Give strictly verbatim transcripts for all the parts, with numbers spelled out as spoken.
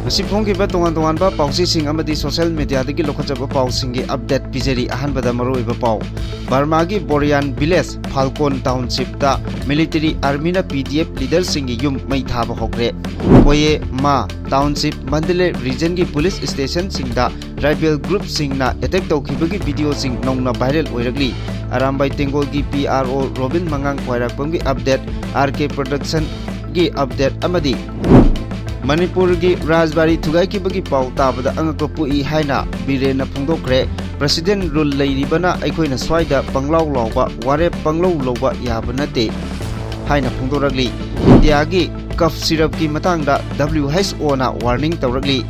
ꯉꯁꯤ ꯐꯣꯡꯈꯤꯕ ꯇꯣꯉꯥꯟ ꯇꯣꯉꯥꯟꯕ ꯄꯥꯎꯆꯦꯁꯤꯡ ꯑꯃꯗꯤ social mediaꯗꯒꯤ ꯂꯧꯈꯠꯆꯕ ꯄꯥꯎꯁꯤꯡꯒꯤ update ꯄꯤꯖꯔꯤ꯫ ꯑꯍꯥꯟꯕꯗ ꯃꯔꯨꯑꯣꯏꯕ ꯄꯥꯎ꯫ ꯕꯔꯃꯥꯒꯤ ꯕꯣꯔꯤꯌꯥꯟ village ꯐꯥꯜꯀꯣꯟ townshipꯇ military armyꯅ PDF leaderꯁꯤꯡꯒꯤ ꯌꯨꯝ ꯃꯩ ꯊꯥꯕ ꯍꯧꯈ꯭ꯔꯦ꯫ ꯀꯣꯌꯦ ꯃꯥ township Mandalay regionꯒꯤ police stationꯁꯤꯡꯗ tribal groupꯁꯤꯡꯅ attack ꯇꯧꯈꯤꯕꯒꯤ videoꯁꯤꯡ ꯅꯧꯅ viral ꯑꯣꯏꯔꯛꯂꯤ꯫ ꯑꯔꯥꯝꯕꯥꯏ ꯇꯦꯡꯒꯣꯜꯒꯤ PRO ꯔꯣꯕꯤꯟ ꯃꯉꯥꯡ ꯈ꯭ꯋꯥꯏꯔꯥꯛꯄꯝꯒꯤ update, RK Productionꯒꯤ update ꯑꯃꯗꯤ ꯃꯅꯤꯄꯨꯔꯒꯤ ꯔꯥꯖꯕꯥꯔꯤ ꯊꯨꯒꯥꯏꯈꯤꯕꯒꯤ ꯄꯥꯎ ꯇꯥꯕꯗ ꯑꯉꯛꯄ ꯄꯣꯛꯏ ꯍꯥꯏꯅ ꯕꯤꯔꯦꯟꯅ ꯐꯣꯡꯗꯣꯛꯈ꯭ꯔꯦ꯫ President rule ꯂꯩꯔꯤꯕꯅ ꯑꯩꯈꯣꯏꯅ ꯁ꯭ꯋꯥꯏꯗ ꯄꯪꯂꯥꯎ ꯂꯥꯎꯕ, ꯋꯥꯔꯦꯞ ꯄꯪꯂꯧ ꯂꯧꯕ ꯌꯥꯕ ꯅꯠꯇꯦ ꯍꯥꯏꯅ ꯐꯣꯡꯗꯣꯔꯛꯂꯤ꯫ ꯏꯟꯗꯤꯌꯥꯒꯤ cough syrupꯀꯤ ꯃꯇꯥꯡꯗ WHOꯅ warning ꯇꯧꯔꯛꯂꯤ꯫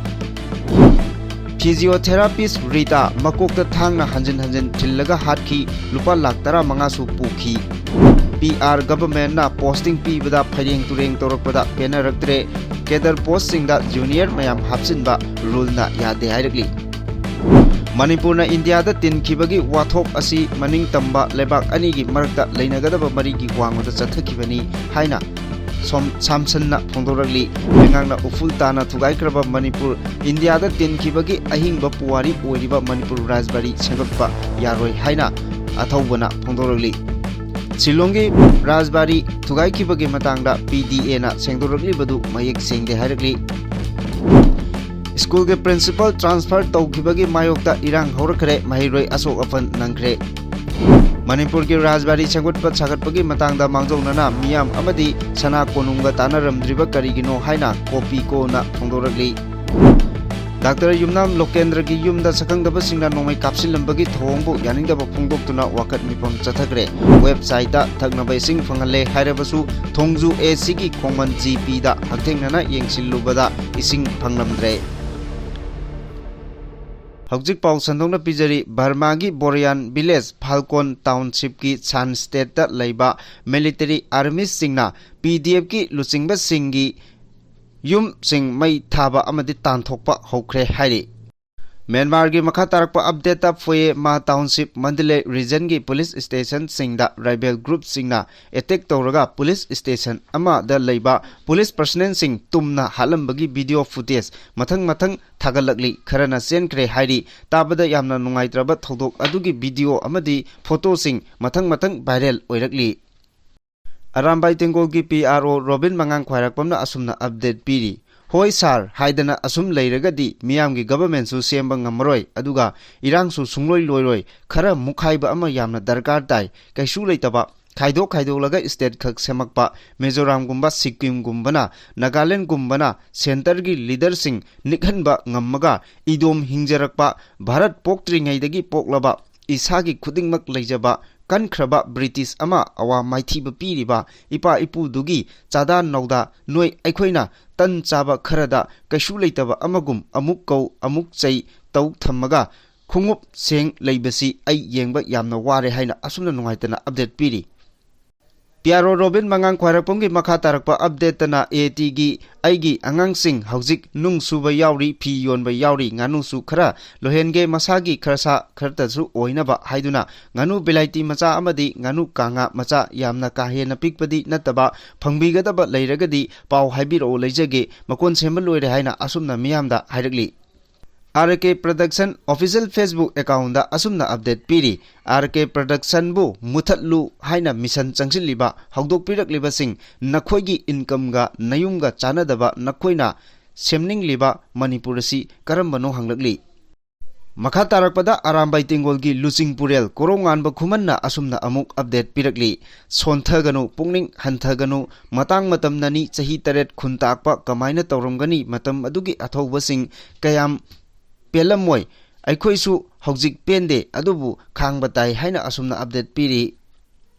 Physiotherapist ꯔꯤꯇꯥ ꯃꯀꯣꯛꯇ ꯊꯥꯡꯅ ꯍꯟꯖꯤꯟ ꯍꯟꯖꯤꯟ ꯊꯤꯜꯂꯒ ꯍꯥꯠꯈꯤ, ꯂꯨꯄꯥ ꯂꯥꯈ ꯇꯔꯥꯃꯉꯥꯁꯨ ꯄꯨꯈꯤ꯫ PR governmentꯅ posting ꯄꯤꯕꯗ ꯐꯩꯔꯦꯡ ꯇꯨꯔꯦꯡ ꯇꯧꯔꯛꯄꯗ ꯄꯦꯟꯅꯔꯛꯇ꯭ꯔꯦ, cadre postꯁꯤꯡꯗ junior ꯃꯌꯥꯝ ꯍꯥꯞꯆꯤꯟꯕ ruleꯅ ꯌꯥꯗꯦ ꯍꯥꯏꯔꯛꯂꯤ꯫ ꯃꯅꯤꯄꯨꯔꯅ ꯏꯟꯗꯤꯌꯥꯗ ꯇꯤꯟꯈꯤꯕꯒꯤ ꯋꯥꯊꯣꯛ ꯑꯁꯤ ꯃꯅꯤꯡ ꯇꯝꯕ ꯂꯩꯕꯥꯛ ꯑꯅꯤꯒꯤ ꯃꯔꯛꯇ ꯂꯩꯅꯒꯗꯕ ꯃꯔꯤꯒꯤ ꯋꯥꯡꯃꯗ ꯆꯠꯊꯈꯤꯕꯅꯤ ꯍꯥꯏꯅ ꯁꯣꯝ ꯁꯥꯝꯁꯟꯅ ꯐꯣꯡꯗꯣꯔꯛꯂꯤ꯫ ꯂꯩꯉꯥꯛꯅ ꯎꯐꯨꯜ ꯇꯥꯅ ꯊꯨꯒꯥꯏꯈ꯭ꯔꯕ ꯃꯅꯤꯄꯨꯔ, ꯏꯟꯗꯤꯌꯥꯗ ꯇꯤꯟꯈꯤꯕꯒꯤ ꯑꯍꯤꯡꯕ ꯄꯨꯋꯥꯔꯤ ꯑꯣꯏꯔꯤꯕ ꯃꯅꯤꯄꯨꯔ ꯔꯥꯖꯕꯥꯔꯤ ꯁꯦꯝꯒꯠꯄ ꯌꯥꯔꯣꯏ ꯍꯥꯏꯅ ꯑꯊꯧꯕꯅ ꯐꯣꯡꯗꯣꯔꯛꯂꯤ꯫ ꯁꯤꯂꯣꯡꯒꯤ ꯔꯥꯖꯕꯥꯔꯤ ꯊꯨꯒꯥꯏꯈꯤꯕꯒꯤ ꯃꯇꯥꯡꯗ PDAꯅ ꯁꯦꯡꯗꯣꯔꯛꯂꯤꯕꯗꯨ ꯃꯌꯦꯛ ꯁꯦꯡꯗꯦ ꯍꯥꯏꯔꯛꯂꯤ꯫ ꯁ꯭ꯀꯨꯜꯒꯤ principal transfer ꯇꯧꯈꯤꯕꯒꯤ ꯃꯥꯌꯣꯛꯇ ꯏꯔꯥꯡ ꯍꯧꯔꯛꯈ꯭ꯔꯦ, ꯃꯍꯩꯔꯣꯏ ꯑꯁꯣꯛ ꯑꯄꯟ ꯅꯪꯈ꯭ꯔꯦ꯫ ꯃꯅꯤꯄꯨꯔꯒꯤ ꯔꯥꯖꯕꯥꯔꯤ ꯁꯦꯝꯒꯠꯄ ꯁꯥꯒꯠꯄꯒꯤ ꯃꯇꯥꯡꯗ ꯃꯥꯡꯖꯧꯅꯅ ꯃꯤꯌꯥꯝ ꯑꯃꯗꯤ ꯁꯅꯥ ꯀꯣꯅꯨꯡꯒ ꯇꯥꯟꯅꯔꯝꯗ꯭ꯔꯤꯕ ꯀꯔꯤꯒꯤꯅꯣ ꯍꯥꯏꯅ COPICOꯅ ꯐꯣꯡꯗꯣꯔꯛꯂꯤ꯫ ꯗꯥꯛꯇꯔ ꯌꯨꯝꯅꯥꯝ ꯂꯣꯀꯦꯟꯗ꯭ꯔꯒꯤ ꯌꯨꯝꯗ ꯁꯛꯈꯪꯗꯕꯁꯤꯡꯅ ꯅꯣꯡꯃꯩ ꯀꯥꯞꯁꯤꯜꯂꯝꯕꯒꯤ ꯊꯧꯑꯣꯡꯕꯨ ꯌꯥꯅꯤꯡꯗꯕ ꯐꯣꯡꯗꯣꯛꯇꯨꯅ ꯋꯥꯀꯠ ꯃꯤꯐꯝ ꯆꯠꯊꯈ꯭ꯔꯦ꯫ Websiteꯇ ꯊꯛꯅꯕ ꯏꯁꯤꯡ ꯐꯪꯍꯜꯂꯦ ꯍꯥꯏꯔꯕꯁꯨ ꯊꯣꯡꯖꯨ ACꯒꯤ ꯈꯣꯡꯃꯟ GPꯗ ꯍꯛꯊꯦꯡꯅꯅ ꯌꯦꯡꯁꯤꯜꯂꯨꯕꯗ ꯏꯁꯤꯡ ꯐꯪꯂꯝꯗ꯭ꯔꯦ꯫ ꯍꯧꯖꯤꯛ ꯄꯥꯎ ꯁꯟꯗꯣꯛꯅ ꯄꯤꯖꯔꯤ꯫ ꯕꯔꯃꯥꯒꯤ ꯕꯣꯔꯤꯌꯥꯟ village ꯐꯥꯜꯀꯣꯟ townshipꯀꯤ ꯁꯥꯟ stateꯇ ꯂꯩꯕ military armyꯁꯤꯡꯅ PDFꯀꯤ ꯂꯨꯆꯤꯡꯕꯁꯤꯡꯒꯤ ꯌꯨꯝꯁꯤꯡ ꯃꯩ ꯊꯥꯕ ꯑꯃꯗꯤ ꯇꯥꯟꯊꯣꯛꯄ ꯍꯧꯈ꯭ꯔꯦ ꯍꯥꯏꯔꯤ꯫ ꯃ꯭ꯌꯥꯟꯃꯥꯔꯒꯤ ꯃꯈꯥ ꯇꯥꯔꯛꯄ ꯑꯞꯗꯦꯠꯇ, ꯐꯣꯌꯦ ꯃꯥ ꯇꯥꯎꯟꯁꯤꯞ ꯃꯟꯗꯂꯦ ꯔꯤꯖꯟꯒꯤ ꯄꯨꯂꯤꯁ ꯁ꯭ꯇꯦꯁꯟꯁꯤꯡꯗ ꯔꯥꯏꯕꯦꯜ ꯒ꯭ꯔꯨꯞꯁꯤꯡꯅ ꯑꯦꯇꯦꯛ ꯇꯧꯔꯒ ꯄꯨꯂꯤꯁ ꯁ꯭ꯇꯦꯁꯟ ꯑꯃꯗ ꯂꯩꯕ ꯄꯨꯂꯤꯁ ꯄꯔꯁꯅꯦꯜꯁꯤꯡ ꯇꯨꯝꯅ ꯍꯥꯠꯂꯝꯕꯒꯤ ꯚꯤꯗꯤꯑꯣ ꯐꯨꯇꯦꯖ ꯃꯊꯪ ꯃꯊꯪ ꯊꯥꯒꯠꯂꯛꯂꯤ꯫ ꯈꯔꯅ ꯆꯦꯟꯈ꯭ꯔꯦ ꯍꯥꯏꯔꯤ꯫ ꯇꯥꯕꯗ ꯌꯥꯝꯅ ꯅꯨꯡꯉꯥꯏꯇ꯭ꯔꯕ ꯊꯧꯗꯣꯛ ꯑꯗꯨꯒꯤ ꯚꯤꯗꯤꯑꯣ ꯑꯃꯗꯤ ꯐꯣꯇꯣꯁꯤꯡ ꯃꯊꯪ ꯃꯊꯪ ꯚꯥꯏꯔꯦꯜ ꯑꯣꯏꯔꯛꯂꯤ꯫ ꯑꯔꯥꯝꯕꯥꯏ ꯇꯦꯡꯒꯣꯜꯒꯤ ꯄꯤ ꯑꯥꯔ ꯑꯣ ꯔꯣꯕꯤꯟ ꯃꯉꯥꯡ ꯈ꯭ꯋꯥꯏꯔꯥꯛꯄꯝꯅ ꯑꯁꯨꯝꯅ ꯑꯞꯗꯦꯠ ꯄꯤꯔꯤ, "ꯍꯣꯏ ꯁꯥꯔ ꯍꯥꯏꯗꯅ ꯑꯁꯨꯝ ꯂꯩꯔꯒꯗꯤ ꯃꯤꯌꯥꯝꯒꯤ ꯒꯚꯔꯟꯃꯦꯟꯠꯁꯨ ꯁꯦꯝꯕ ꯉꯝꯃꯔꯣꯏ, ꯑꯗꯨꯒ ꯏꯔꯥꯡꯁꯨ ꯁꯨꯡꯂꯣꯏ ꯂꯣꯏꯔꯣꯏ꯫ ꯈꯔ ꯃꯨꯛꯈꯥꯏꯕ ꯑꯃ ꯌꯥꯝꯅ ꯗꯔꯀꯥꯔ ꯇꯥꯏ꯫ ꯀꯩꯁꯨ ꯂꯩꯇꯕ, ꯈꯥꯏꯗꯣꯛ ꯈꯥꯏꯗꯣꯛꯂꯒ ꯁ꯭ꯇꯦꯠ ꯈꯛ ꯁꯦꯝꯃꯛꯄ, ꯃꯤꯖꯣꯔꯥꯝꯒꯨꯝꯕ, ꯁꯤꯛꯀꯤꯝꯒꯨꯝꯕꯅ, ꯅꯥꯒꯥꯂꯦꯟꯗꯒꯨꯝꯕꯅ ꯁꯦꯟꯇꯔꯒꯤ ꯂꯤꯗꯔꯁꯤꯡ ꯅꯤꯛꯍꯟꯕ ꯉꯝꯃꯒ ꯏꯗꯣꯝ ꯍꯤꯡꯖꯔꯛꯄ, ꯚꯥꯔꯠ ꯄꯣꯛꯇ꯭ꯔꯤꯉꯩꯗꯒꯤ ꯄꯣꯛꯂꯕ ꯏꯁꯥꯒꯤ ꯈꯨꯗꯤꯡꯃꯛ ꯂꯩꯖꯕ ꯀꯟꯈ꯭ꯔꯕ ꯕ꯭ꯔꯤꯇꯤꯁ ꯑꯃ ꯑꯋꯥ ꯃꯥꯏꯊꯤꯕ ꯄꯤꯔꯤꯕ ꯏꯄꯥ ꯏꯄꯨꯗꯨꯒꯤ ꯆꯥꯗꯥ ꯅꯧꯗꯥ ꯅꯣꯏ ꯑꯩꯈꯣꯏꯅ ꯇꯟ ꯆꯥꯕ ꯈꯔꯗ ꯀꯩꯁꯨ ꯂꯩꯇꯕ ꯑꯃꯒꯨꯝ ꯑꯃꯨꯛ ꯀꯧ ꯑꯃꯨꯛ ꯆꯩ ꯇꯧ ꯊꯝꯃꯒ ꯈꯣꯡꯎꯞ ꯁꯦꯡ ꯂꯩꯕꯁꯤ ꯑꯩ ꯌꯦꯡꯕ ꯌꯥꯝꯅ ꯋꯥꯔꯦ" ꯍꯥꯏꯅ ꯑꯁꯨꯝꯅ ꯅꯨꯡꯉꯥꯏꯇꯅ ꯑꯞꯗꯦꯠ ꯄꯤꯔꯤ꯫ ꯄꯤ ꯑꯥꯔ ꯑꯣ ꯔꯣꯕꯤꯟ ꯃꯉꯥꯡ ꯈ꯭ꯋꯥꯏꯔꯥꯛꯄꯝꯒꯤ ꯃꯈꯥ ꯇꯥꯔꯛꯄ ꯑꯞꯗꯦꯠꯇꯅ, "ꯑꯦ ꯇꯤꯒꯤ ꯑꯩꯒꯤ ꯑꯉꯥꯡꯁꯤꯡ ꯍꯧꯖꯤꯛ ꯅꯨꯡ ꯁꯨꯕ ꯌꯥꯎꯔꯤ, ꯐꯤ ꯌꯣꯟꯕ ꯌꯥꯎꯔꯤ, ꯉꯥꯅꯨꯁꯨ ꯈꯔ ꯂꯣꯏꯍꯟꯒꯦ, ꯃꯁꯥꯒꯤ ꯈꯔꯁꯥ ꯈꯔꯇꯁꯨ ꯑꯣꯏꯅꯕ" ꯍꯥꯏꯗꯨꯅ ꯉꯥꯅꯨ ꯕꯤꯂꯥꯏꯇꯤ ꯃꯆꯥ ꯑꯃꯗꯤ ꯉꯥꯅꯨ ꯀꯥꯡꯉꯥ ꯃꯆꯥ, ꯌꯥꯝꯅ ꯀꯥ ꯍꯦꯟꯅ ꯄꯤꯛꯄꯗꯤ ꯅꯠꯇꯕ, ꯐꯪꯕꯤꯒꯗꯕ ꯂꯩꯔꯒꯗꯤ ꯄꯥꯎ ꯍꯥꯏꯕꯤꯔꯛꯑꯣ, ꯂꯩꯖꯒꯦ, ꯃꯀꯣꯟ ꯁꯦꯝꯕ ꯂꯣꯏꯔꯦ ꯍꯥꯏꯅ ꯑꯁꯨꯝꯅ ꯃꯤꯌꯥꯝꯗ ꯍꯥꯏꯔꯛꯂꯤ꯫ ꯑꯥꯔ ꯀꯦ ꯄ꯭ꯔꯗꯛꯁꯟ ꯑꯣꯐꯤꯁꯤꯌꯦꯜ ꯐꯦꯁꯕꯨꯛ ꯑꯦꯀꯥꯎꯟꯗ ꯑꯁꯨꯝꯅ ꯑꯞꯗꯦꯠ ꯄꯤꯔꯤ, "ꯑꯥꯔ ꯀꯦ ꯄ꯭ꯔꯗꯛꯁꯟꯕꯨ ꯃꯨꯊꯠꯂꯨ ꯍꯥꯏꯅ ꯃꯤꯁꯟ ꯆꯪꯁꯤꯜꯂꯤꯕ ꯍꯧꯗꯣꯛꯄꯤꯔꯛꯂꯤꯕꯁꯤꯡ, ꯅꯈꯣꯏꯒꯤ ꯏꯟꯀꯝꯒ ꯅꯌꯨꯝꯒ ꯆꯥꯟꯅꯗꯕ ꯅꯈꯣꯏꯅ ꯁꯦꯝꯅꯤꯡꯂꯤꯕ ꯃꯅꯤꯄꯨꯔ ꯑꯁꯤ ꯀꯔꯝꯕꯅꯣ?" ꯍꯪꯂꯛꯂꯤ꯫ ꯃꯈꯥ ꯇꯥꯔꯛꯄꯗ ꯑꯔꯥꯝꯕꯥꯏ ꯇꯦꯡꯒꯣꯜꯒꯤ ꯂꯨꯆꯤꯡ ꯄꯨꯔꯦꯜ ꯀꯣꯔꯧꯉꯥꯟꯕ ꯈꯨꯃꯟꯅ ꯑꯁꯨꯝꯅ ꯑꯃꯨꯛ ꯑꯞꯗꯦꯠ ꯄꯤꯔꯛꯂꯤ, "ꯁꯣꯟꯊꯒꯅꯨ, ꯄꯨꯛꯅꯤꯡ ꯍꯟꯊꯒꯅꯨ, ꯃꯇꯥꯡ ꯃꯇꯝꯅꯅꯤ, ꯆꯍꯤ ꯇꯔꯦꯠ ꯈꯨꯟꯇꯥꯛꯄ ꯀꯃꯥꯏꯅ ꯇꯧꯔꯝꯒꯅꯤ, ꯃꯇꯝ ꯑꯗꯨꯒꯤ ꯑꯊꯧꯕꯁꯤꯡ ꯀꯌꯥꯝ ꯄꯦꯜꯂꯝꯃꯣꯏ, ꯑꯩꯈꯣꯏꯁꯨ ꯍꯧꯖꯤꯛ ꯄꯦꯟꯗꯦ, ꯑꯗꯨꯕꯨ ꯈꯥꯡꯕ ꯇꯥꯏ" ꯍꯥꯏꯅ ꯑꯁꯨꯝꯅ ꯑꯞꯗꯦꯠ ꯄꯤꯔꯤ꯫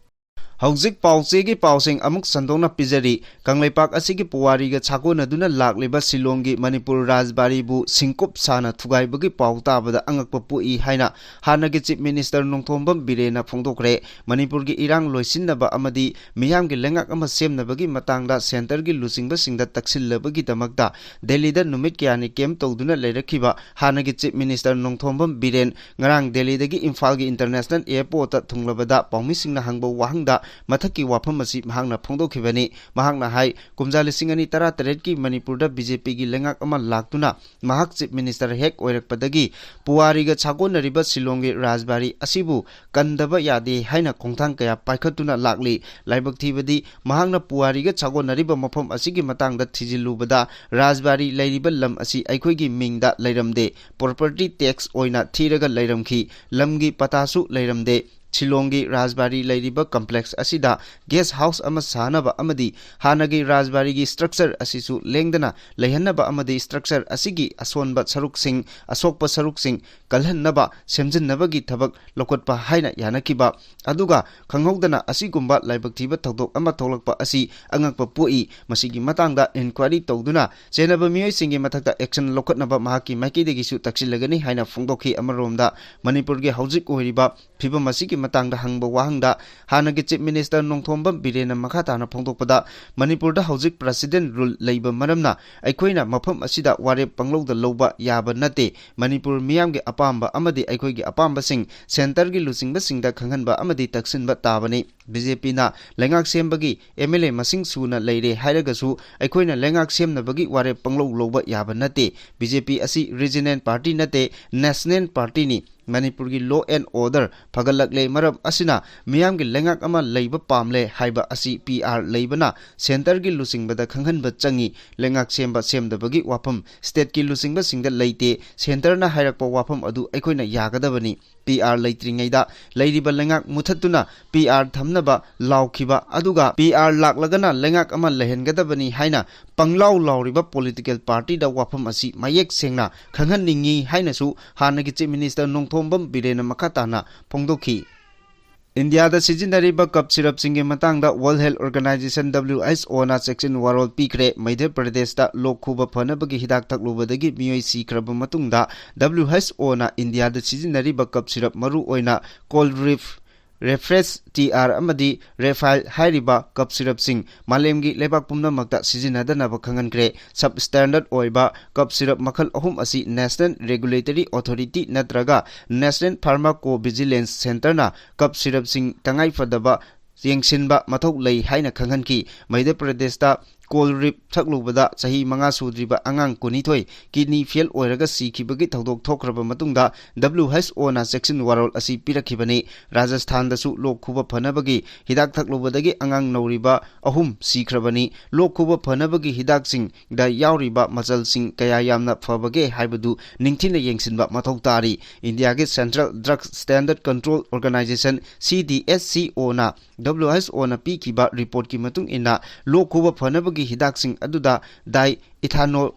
ꯍꯧꯖꯤꯛ ꯄꯥꯎꯆꯦꯒꯤ ꯄꯥꯎꯁꯤꯡ ꯑꯃꯨꯛ ꯁꯟꯗꯣꯛꯅ ꯄꯤꯖꯔꯤ꯫ ꯀꯪꯂꯩꯄꯥꯛ ꯑꯁꯤꯒꯤ ꯄꯨꯋꯥꯔꯤꯒ ꯁꯥꯒꯣꯟꯅꯗꯨꯅ ꯂꯥꯛꯂꯤꯕ ꯁꯤꯂꯣꯡꯒꯤ ꯃꯅꯤꯄꯨꯔ ꯔꯥꯖꯕꯥꯔꯤꯕꯨ ꯁꯤꯡꯀꯨꯞ ꯁꯥꯅ ꯊꯨꯒꯥꯏꯕꯒꯤ ꯄꯥꯎ ꯇꯥꯕꯗ ꯑꯉꯛꯄ ꯄꯣꯛꯏ ꯍꯥꯏꯅ ꯍꯥꯟꯅꯒꯤ Chief Minister ꯅꯣꯡꯊꯣꯝꯕꯝ ꯕꯤꯔꯦꯟꯅ ꯐꯣꯡꯗꯣꯛꯈ꯭ꯔꯦ꯫ ꯃꯅꯤꯄꯨꯔꯒꯤ ꯏꯔꯥꯡ ꯂꯣꯏꯁꯤꯟꯅꯕ ꯑꯃꯗꯤ ꯃꯤꯌꯥꯝꯒꯤ ꯂꯩꯉꯥꯛ ꯑꯃ ꯁꯦꯝꯅꯕꯒꯤ ꯃꯇꯥꯡꯗ centreꯒꯤ ꯂꯨꯆꯤꯡꯕꯁꯤꯡꯗ ꯇꯛꯁꯤꯜꯂꯕꯒꯤꯗꯃꯛꯇ ꯗꯦꯜꯂꯤꯗ ꯅꯨꯃꯤꯠ ꯀꯌꯥꯅꯤ camp ꯇꯧꯗꯨꯅ ꯂꯩꯔꯛꯈꯤꯕ ꯍꯥꯟꯅꯒꯤ Chief Minister ꯅꯣꯡꯊꯣꯝꯕꯝ ꯕꯤꯔꯦꯟ ꯉꯔꯥꯡ ꯗꯦꯜꯂꯤꯗꯒꯤ ꯏꯝꯐꯥꯜꯒꯤ International Airportꯇ ꯊꯨꯡꯂꯕꯗ ꯄꯥꯎꯃꯤꯁꯤꯡꯅ ꯍꯪꯕ ꯋꯥꯍꯪꯗ ꯃꯊꯛꯀꯤ ꯋꯥꯐꯝ ꯑꯁꯤ ꯃꯍꯥꯛꯅ ꯐꯣꯡꯗꯣꯛꯈꯤꯕꯅꯤ꯫ ꯃꯍꯥꯛꯅ ꯍꯥꯏ, ꯀꯨꯝꯖꯥ ꯂꯤꯁꯤꯡ ꯑꯅꯤ ꯇꯔꯥꯇꯔꯦꯠꯀꯤ ꯃꯅꯤꯄꯨꯔꯗ BJPꯒꯤ ꯂꯩꯉꯥꯛ ꯑꯃ ꯂꯥꯛꯇꯨꯅ ꯃꯍꯥꯛ Chief Minister ꯍꯦꯛ ꯑꯣꯏꯔꯛꯄꯗꯒꯤ ꯄꯨꯋꯥꯔꯤꯒ ꯁꯥꯒꯣꯟꯅꯔꯤꯕ ꯁꯤꯂꯣꯡꯒꯤ ꯔꯥꯖꯕꯥꯔꯤ ꯑꯁꯤꯕꯨ ꯀꯟꯗꯕ ꯌꯥꯗꯦ ꯍꯥꯏꯅ ꯈꯣꯡꯊꯥꯡ ꯀꯌꯥ ꯄꯥꯏꯈꯠꯇꯨꯅ ꯂꯥꯛꯂꯤ꯫ ꯂꯥꯏꯕꯛ ꯊꯤꯕꯗꯤ ꯃꯍꯥꯛꯅ ꯄꯨꯋꯥꯔꯤꯒ ꯁꯥꯒꯣꯟꯅꯔꯤꯕ ꯃꯐꯝ ꯑꯁꯤꯒꯤ ꯃꯇꯥꯡꯗ ꯊꯤꯖꯤꯜꯂꯨꯕꯗ ꯔꯥꯖꯕꯥꯔꯤ ꯂꯩꯔꯤꯕ ꯂꯝ ꯑꯁꯤ ꯑꯩꯈꯣꯏꯒꯤ ꯃꯤꯡꯗ ꯂꯩꯔꯝꯗꯦ, property tax ꯑꯣꯏꯅ ꯊꯤꯔꯒ ꯂꯩꯔꯝꯈꯤ, ꯂꯝꯒꯤ ꯄꯇꯥꯁꯨ ꯂꯩꯔꯝꯗꯦ꯫ ꯁꯤꯂꯣꯡꯒꯤ ꯔꯥꯖꯕꯥꯔꯤ ꯂꯩꯔꯤꯕ complex ꯑꯁꯤꯗ guest house ꯑꯃ ꯁꯥꯅꯕ ꯑꯃꯗꯤ ꯍꯥꯟꯅꯒꯤ ꯔꯥꯖꯕꯥꯔꯤꯒꯤ structure ꯑꯁꯤꯁꯨ ꯂꯦꯡꯗꯅ ꯂꯩꯍꯟꯅꯕ ꯑꯃꯗꯤ structure ꯑꯁꯤꯒꯤ ꯑꯁꯣꯟꯕ ꯁꯔꯨꯛꯁꯤꯡ, ꯑꯁꯣꯛꯄ ꯁꯔꯨꯛꯁꯤꯡ ꯀꯜꯍꯟꯅꯕ ꯁꯦꯝꯖꯤꯟꯅꯕꯒꯤ ꯊꯕꯛ ꯂꯧꯈꯠꯄ ꯍꯥꯏꯅ ꯌꯥꯅꯈꯤꯕ꯫ ꯑꯗꯨꯒ ꯈꯪꯍꯧꯗꯅ ꯑꯁꯤꯒꯨꯝꯕ ꯂꯥꯏꯕꯛ ꯊꯤꯕ ꯊꯧꯗꯣꯛ ꯑꯃ ꯊꯣꯛꯂꯛꯄ ꯑꯁꯤ ꯑꯉꯛꯄ ꯄꯣꯛꯏ꯫ ꯃꯁꯤꯒꯤ ꯃꯇꯥꯡꯗ inquiry ꯇꯧꯗꯨꯅ ꯆꯦꯟꯅꯕ ꯃꯤꯑꯣꯏꯁꯤꯡꯒꯤ ꯃꯊꯛꯇ action ꯂꯧꯈꯠꯅꯕ ꯃꯍꯥꯛꯀꯤ ꯃꯥꯏꯀꯩꯗꯒꯤꯁꯨ ꯇꯛꯁꯤꯜꯂꯒꯅꯤ ꯍꯥꯏꯅ ꯐꯣꯡꯗꯣꯛꯈꯤ꯫ ꯑꯃꯔꯣꯝꯗ ꯃꯅꯤꯄꯨꯔꯒꯤ ꯍꯧꯖꯤꯛ ꯑꯣꯏꯔꯤꯕ ꯐꯤꯕꯝ ꯑꯁꯤꯒꯤ ꯃꯇꯥꯡꯗ ꯍꯪꯕ ꯋꯥꯍꯪꯗ ꯍꯥꯟꯅꯒꯤ Chief Minister ꯅꯣꯡꯊꯣꯝꯕꯝ ꯕꯤꯔꯦꯟꯅ ꯃꯈꯥ ꯇꯥꯅ ꯐꯣꯡꯗꯣꯛꯄꯗ, ꯃꯅꯤꯄꯨꯔꯗ ꯍꯧꯖꯤꯛ President rule ꯂꯩꯕ ꯃꯔꯝꯅ ꯑꯩꯈꯣꯏꯅ ꯃꯐꯝ ꯑꯁꯤꯗ ꯋꯥꯔꯦꯞ ꯄꯪꯂꯧꯗ ꯂꯧꯕ ꯌꯥꯕ ꯅꯠꯇꯦ꯫ ꯃꯅꯤꯄꯨꯔ ꯃꯤꯌꯥꯝꯒꯤ ꯑꯄꯥꯝꯕ ꯑꯃꯗꯤ ꯑꯩꯈꯣꯏꯒꯤ ꯑꯄꯥꯝꯕꯁꯤꯡ centreꯒꯤ ꯂꯨꯆꯤꯡꯕꯁꯤꯡꯗ ꯈꯪꯍꯟꯕ ꯑꯃꯗꯤ ꯇꯛꯁꯤꯟꯕ ꯇꯥꯕꯅꯤ꯫ BJPꯅ ꯂꯩꯉꯥꯛ ꯁꯦꯝꯕꯒꯤ MLA ꯃꯁꯤꯡ ꯁꯨꯅ ꯂꯩꯔꯦ ꯍꯥꯏꯔꯒꯁꯨ ꯑꯩꯈꯣꯏꯅ ꯂꯩꯉꯥꯛ ꯁꯦꯝꯅꯕꯒꯤ ꯋꯥꯔꯦꯞ ꯄꯪꯂꯧ ꯂꯧꯕ ꯌꯥꯕ ꯅꯠꯇꯦ꯫ BJP ꯑꯁꯤ regional party ꯅꯠꯇꯦ, national partyꯅꯤ꯫ ꯃꯅꯤꯄꯨꯔꯒꯤ law and order ꯐꯒꯠꯂꯛꯂꯦ꯫ ꯃꯔꯝ ꯑꯁꯤꯅ ꯃꯤꯌꯥꯝꯒꯤ ꯂꯩꯉꯥꯛ ꯑꯃ ꯂꯩꯕ ꯄꯥꯝꯂꯦ ꯍꯥꯏꯕ ꯑꯁꯤ PR ꯂꯩꯕꯅ centreꯒꯤ ꯂꯨꯆꯤꯡꯕꯗ ꯈꯪꯍꯟꯕ ꯆꯪꯏ꯫ ꯂꯩꯉꯥꯛ ꯁꯦꯝꯕ ꯁꯦꯝꯗꯕꯒꯤ ꯋꯥꯐꯝ stateꯀꯤ ꯂꯨꯆꯤꯡꯕꯁꯤꯡꯗ ꯂꯩꯇꯦ꯫ Centreꯅ ꯍꯥꯏꯔꯛꯄ ꯋꯥꯐꯝ ꯑꯗꯨ ꯑꯩꯈꯣꯏꯅ ꯌꯥꯒꯗꯕꯅꯤ꯫ PR ꯂꯩꯇ꯭ꯔꯤꯉꯩꯗ ꯂꯩꯔꯤꯕ ꯂꯩꯉꯥꯛ ꯃꯨꯊꯠꯇꯨꯅ PR ꯊꯝꯅꯕ ꯂꯥꯎꯈꯤꯕ, ꯑꯗꯨꯒ PR ꯂꯥꯛꯂꯒꯅ ꯂꯩꯉꯥꯛ ꯑꯃ ꯂꯩꯍꯟꯒꯗꯕꯅꯤ ꯍꯥꯏꯅ ꯄꯪꯂꯥꯎ ꯂꯥꯎꯔꯤꯕ political partyꯗ ꯋꯥꯐꯝ ꯑꯁꯤ ꯃꯌꯦꯛ ꯁꯦꯡꯅ ꯈꯪꯍꯟꯅꯤꯡꯏ ꯍꯥꯏꯅꯁꯨ ꯍꯥꯟꯅꯒꯤ Chief Minister ꯅꯣꯡꯊꯣꯝꯕꯝ ꯕꯤꯔꯦꯟꯅ ꯃꯈꯥ ꯇꯥꯅ ꯐꯣꯡꯗꯣꯛꯈꯤ꯫ ꯏꯟꯗꯤꯌꯥꯗ ꯁꯤꯖꯤꯟꯅꯔꯤꯕ ꯀꯞ ꯁꯤꯔꯞꯁꯤꯡꯒꯤ ꯃꯇꯥꯡꯗ World Health Organization, W H O ꯅ ꯆꯦꯛꯁꯤꯟ ꯋꯥꯔꯣꯜ ꯄꯤꯈ꯭ꯔꯦ꯫ ꯃꯙ꯭ꯌ ꯄ꯭ꯔꯗꯦꯁꯇ ꯂꯣꯛ ꯈꯨꯕ ꯐꯅꯕꯒꯤ ꯍꯤꯗꯥꯛ ꯊꯛꯂꯨꯕꯗꯒꯤ ꯃꯤꯑꯣꯏ ꯁꯤꯈ꯭ꯔꯕ ꯃꯇꯨꯡꯗ, W H O ꯅ ꯏꯟꯗꯤꯌꯥꯗ ꯁꯤꯖꯤꯟꯅꯔꯤꯕ ꯀꯞ ꯁꯤꯔꯞ, ꯃꯔꯨ ꯑꯣꯏꯅ Cold Rip, Refresh T R ꯑꯃꯗꯤ Refill ꯍꯥꯏꯔꯤꯕ ꯀꯞ ꯁꯤꯔꯞꯁꯤꯡ ꯃꯥꯂꯦꯝꯒꯤ ꯂꯩꯕꯥꯛ ꯄꯨꯝꯅꯃꯛꯇ ꯁꯤꯖꯤꯟꯅꯗꯅꯕ ꯈꯪꯍꯟꯈ꯭ꯔꯦ꯫ Substandard ꯑꯣꯏꯕ ꯀꯞ ꯁꯤꯔꯞ ꯃꯈꯜ ꯑꯍꯨꯝ ꯑꯁꯤ National Regulatory Authority ꯅꯠꯇ꯭ꯔꯒ National Pharmacovigilance Centre ꯅ ꯀꯞ ꯁꯤꯔꯞꯁꯤꯡ ꯇꯉꯥꯏꯐꯗꯕ ꯌꯦꯡꯁꯤꯟꯕ ꯃꯊꯧ ꯂꯩ ꯍꯥꯏꯅ ꯈꯪꯍꯟꯈꯤ꯫ ꯃꯙ꯭ꯌ ꯄ꯭ꯔꯗꯦꯁꯇ Cold Rip ꯊꯛꯂꯨꯕꯗ ꯆꯍꯤ ꯃꯉꯥ ꯁꯨꯗ꯭ꯔꯤꯕ ꯑꯉꯥꯡ ꯀꯨꯟꯅꯤꯊꯣꯏ kidney fail ꯑꯣꯏꯔꯒ ꯁꯤꯈꯤꯕꯒꯤ ꯊꯧꯗꯣꯛ ꯊꯣꯛꯈ꯭ꯔꯕ ꯃꯇꯨꯡꯗ, W H O ꯅ ꯆꯦꯛꯁꯤꯟ ꯋꯥꯔꯣꯜ ꯑꯁꯤ ꯄꯤꯔꯛꯈꯤꯕꯅꯤ꯫ ꯔꯥꯖꯁꯊꯥꯟꯗꯁꯨ ꯂꯣꯛ ꯈꯨꯕ ꯐꯅꯕꯒꯤ ꯍꯤꯗꯥꯛ ꯊꯛꯂꯨꯕꯗꯒꯤ ꯑꯉꯥꯡ ꯅꯧꯔꯤꯕ ꯑꯍꯨꯝ ꯁꯤꯈ꯭ꯔꯕꯅꯤ꯫ ꯂꯣꯛ ꯈꯨꯕ ꯐꯅꯕꯒꯤ ꯍꯤꯗꯥꯛꯁꯤꯡꯗ ꯌꯥꯎꯔꯤꯕ ꯃꯆꯜꯁꯤꯡ ꯀꯌꯥ ꯌꯥꯝꯅ ꯐꯕꯒꯦ ꯍꯥꯏꯕꯗꯨ ꯅꯤꯡꯊꯤꯅ ꯌꯦꯡꯁꯤꯟꯕ ꯃꯊꯧ ꯇꯥꯔꯤ꯫ ꯏꯟꯗꯤꯌꯥꯒꯤ Central Drug Standard Control Organisation, C D S C O ꯅ W H O ꯅ ꯄꯤꯈꯤꯕ ꯔꯤꯄꯣꯔꯠꯀꯤ ꯃꯇꯨꯡ ꯏꯟꯅ, ꯂꯣꯛ ꯈꯨꯕ ꯐꯅꯕꯒꯤ ꯍꯤꯗꯥꯛꯁꯤꯡ ꯑꯗꯨꯗ diethanol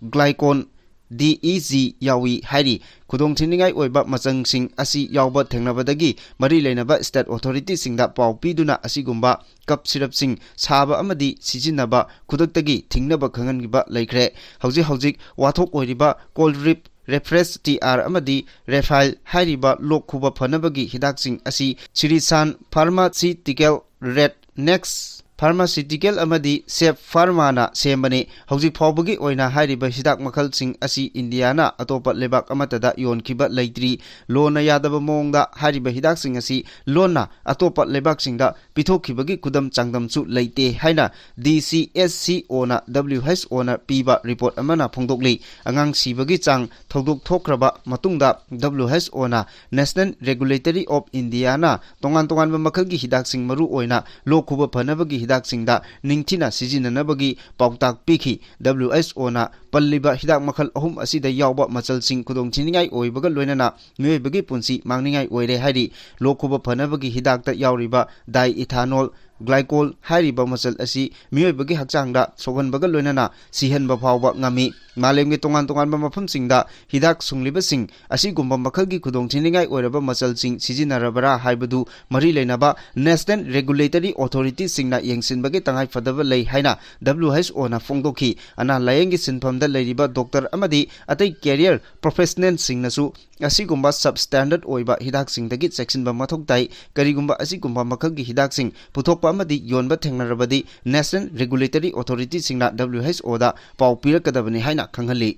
glycol, D E G, ꯌꯥꯎꯏ ꯍꯥꯏꯔꯤ꯫ ꯈꯨꯗꯣꯡꯊꯤꯅꯤꯡꯉꯥꯏ ꯑꯣꯏꯕ ꯃꯆꯪꯁꯤꯡ ꯑꯁꯤ ꯌꯥꯎꯕ ꯊꯦꯡꯅꯕꯗꯒꯤ ꯃꯔꯤ ꯂꯩꯅꯕ state authority ꯁꯤꯡꯗ ꯄꯥꯎ ꯄꯤꯗꯨꯅ ꯑꯁꯤꯒꯨꯝꯕ ꯀꯞ ꯁꯤꯔꯞꯁꯤꯡ ꯁꯥꯕ ꯑꯃꯗꯤ ꯁꯤꯖꯤꯟꯅꯕ ꯈꯨꯗꯛꯇꯒꯤ ꯊꯤꯡꯅꯕ ꯈꯪꯍꯟꯈꯤꯕ ꯂꯩꯈ꯭ꯔꯦ꯫ ꯍꯧꯖꯤꯛ ꯍꯧꯖꯤꯛ ꯋꯥꯊꯣꯛ ꯑꯣꯏꯔꯤꯕ Cold Rip, Refresh T R ꯑꯃꯗꯤ Refill ꯍꯥꯏꯔꯤꯕ ꯂꯣꯛ ꯈꯨꯕ ꯐꯅꯕꯒꯤ ꯍꯤꯗꯥꯛꯁꯤꯡ ꯑꯁꯤ Srishant Pharmaceutical, Rednex Pharmaceutical ꯑꯃꯗꯤ Sep Pharma ꯅ ꯁꯦꯝꯕꯅꯤ꯫ ꯍꯧꯖꯤꯛ ꯐꯥꯎꯕꯒꯤ ꯑꯣꯏꯅ ꯍꯥꯏꯔꯤꯕ ꯍꯤꯗꯥꯛ ꯃꯈꯜꯁꯤꯡ ꯑꯁꯤ ꯏꯟꯗꯤꯌꯥꯅ ꯑꯇꯣꯞꯄ ꯂꯩꯕꯥꯛ ꯑꯃꯠꯇꯗ ꯌꯣꯟꯈꯤꯕ ꯂꯩꯇ꯭ꯔꯤ꯫ ꯂꯣꯟꯅ ꯌꯥꯗꯕ ꯃꯑꯣꯡꯗ ꯍꯥꯏꯔꯤꯕ ꯍꯤꯗꯥꯛꯁꯤꯡ ꯑꯁꯤ ꯂꯣꯟꯅ ꯑꯇꯣꯞꯄ ꯂꯩꯕꯥꯛꯁꯤꯡꯗ ꯄꯤꯊꯣꯛꯈꯤꯕꯒꯤ ꯈꯨꯗꯝ ꯆꯥꯡꯗꯝꯁꯨ ꯂꯩꯇꯦ ꯍꯥꯏꯅ D C S C O ꯅ W H O ꯅ ꯄꯤꯕ ꯔꯤꯄꯣꯔꯠ ꯑꯃꯅ ꯐꯣꯡꯗꯣꯛꯂꯤ꯫ ꯑꯉꯥꯡ ꯁꯤꯕꯒꯤ ꯆꯥꯡ ꯊꯧꯗꯣꯛ ꯊꯣꯛꯈ꯭ꯔꯕ ꯃꯇꯨꯡꯗ, W H O ꯅ National Regulatory of India ꯅ ꯇꯣꯉꯥꯟ ꯇꯣꯉꯥꯟꯕ ꯃꯈꯜꯒꯤ ꯍꯤꯗꯥꯛꯁꯤꯡ, ꯃꯔꯨ ꯑꯣꯏꯅ ꯂꯣꯛ ꯈꯨꯕ ꯐꯅꯕꯒꯤ ꯍꯤꯗꯥꯛꯁꯤꯡꯗ ꯅꯤꯡꯊꯤꯅ ꯁꯤꯖꯤꯟꯅꯅꯕꯒꯤ ꯄꯥꯎꯇꯥꯛ ꯄꯤꯈꯤ꯫ W H O ꯅ ꯄꯜꯂꯤꯕ ꯍꯤꯗꯥꯛ ꯃꯈꯜ ꯑꯍꯨꯝ ꯑꯁꯤꯗ ꯌꯥꯎꯕ ꯃꯆꯜꯁꯤꯡ ꯈꯨꯗꯣꯡꯊꯤꯅꯤꯡꯉꯥꯏ ꯑꯣꯏꯕꯒ ꯂꯣꯏꯅꯅ ꯃꯤꯑꯣꯏꯕꯒꯤ ꯄꯨꯟꯁꯤ ꯃꯥꯡꯅꯤꯡꯉꯥꯏ ꯑꯣꯏꯔꯦ ꯍꯥꯏꯔꯤ꯫ ꯂꯣꯛ ꯈꯨꯕ ꯐꯅꯕꯒꯤ ꯍꯤꯗꯥꯛꯇ ꯌꯥꯎꯔꯤꯕ diethanol glycol ꯍꯥꯏꯔꯤꯕ ꯃꯆꯜ ꯑꯁꯤ ꯃꯤꯑꯣꯏꯕꯒꯤ ꯍꯛꯆꯥꯡꯗ ꯁꯣꯛꯍꯟꯕꯒ ꯂꯣꯏꯅꯅ ꯁꯤꯍꯟꯕ ꯐꯥꯎꯕ ꯉꯝꯃꯤ꯫ ꯃꯥꯂꯦꯝꯒꯤ ꯇꯣꯉꯥꯟ ꯇꯣꯉꯥꯟꯕ ꯃꯐꯝꯁꯤꯡꯗ ꯍꯤꯗꯥꯛ ꯁꯨꯡꯂꯤꯕꯁꯤꯡ ꯑꯁꯤꯒꯨꯝꯕ ꯃꯈꯜꯒꯤ ꯈꯨꯗꯣꯡꯊꯤꯅꯤꯡꯉꯥꯏ ꯑꯣꯏꯔꯕ ꯃꯆꯜꯁꯤꯡ ꯁꯤꯖꯤꯟꯅꯔꯕ꯭ꯔꯥ ꯍꯥꯏꯕꯗꯨ ꯃꯔꯤ ꯂꯩꯅꯕ National Regulatory Authorityꯁꯤꯡꯅ ꯌꯦꯡꯁꯤꯟꯕꯒꯤ ꯇꯉꯥꯏ ꯐꯗꯕ ꯂꯩ ꯍꯥꯏꯅ W H Oꯅ ꯐꯣꯡꯗꯣꯛꯈꯤ꯫ ꯑꯅꯥ ꯂꯥꯌꯦꯡꯒꯤ ꯁꯤꯟꯐꯝꯗ ꯂꯩꯔꯤꯕ ꯗꯣꯛꯇꯔ ꯑꯃꯗꯤ ꯑꯇꯩ career professionalꯁꯤꯡꯅꯁꯨ ꯑꯁꯤꯒꯨꯝꯕ substandard ꯑꯣꯏꯕ ꯍꯤꯗꯥꯛꯁꯤꯡꯗꯒꯤ ꯆꯦꯛꯁꯤꯟꯕ ꯃꯊꯧ ꯇꯥꯏ꯫ ꯀꯔꯤꯒꯨꯝꯕ ꯑꯁꯤꯒꯨꯝꯕ ꯃꯈꯜꯒꯤ ꯍꯤꯗꯥꯛꯁꯤꯡ ꯄꯨꯊꯣꯛꯄ ꯑꯃꯗꯤ ꯌꯣꯟꯕ ꯊꯦꯡꯅꯔꯕꯗꯤ National Regulatory Authorityꯁꯤꯡꯅ W H Oꯗ ꯄꯥꯎ ꯄꯤꯔꯛꯀꯗꯕꯅꯤ ꯍꯥꯏꯅ ꯈꯪꯍꯜꯂꯤ꯫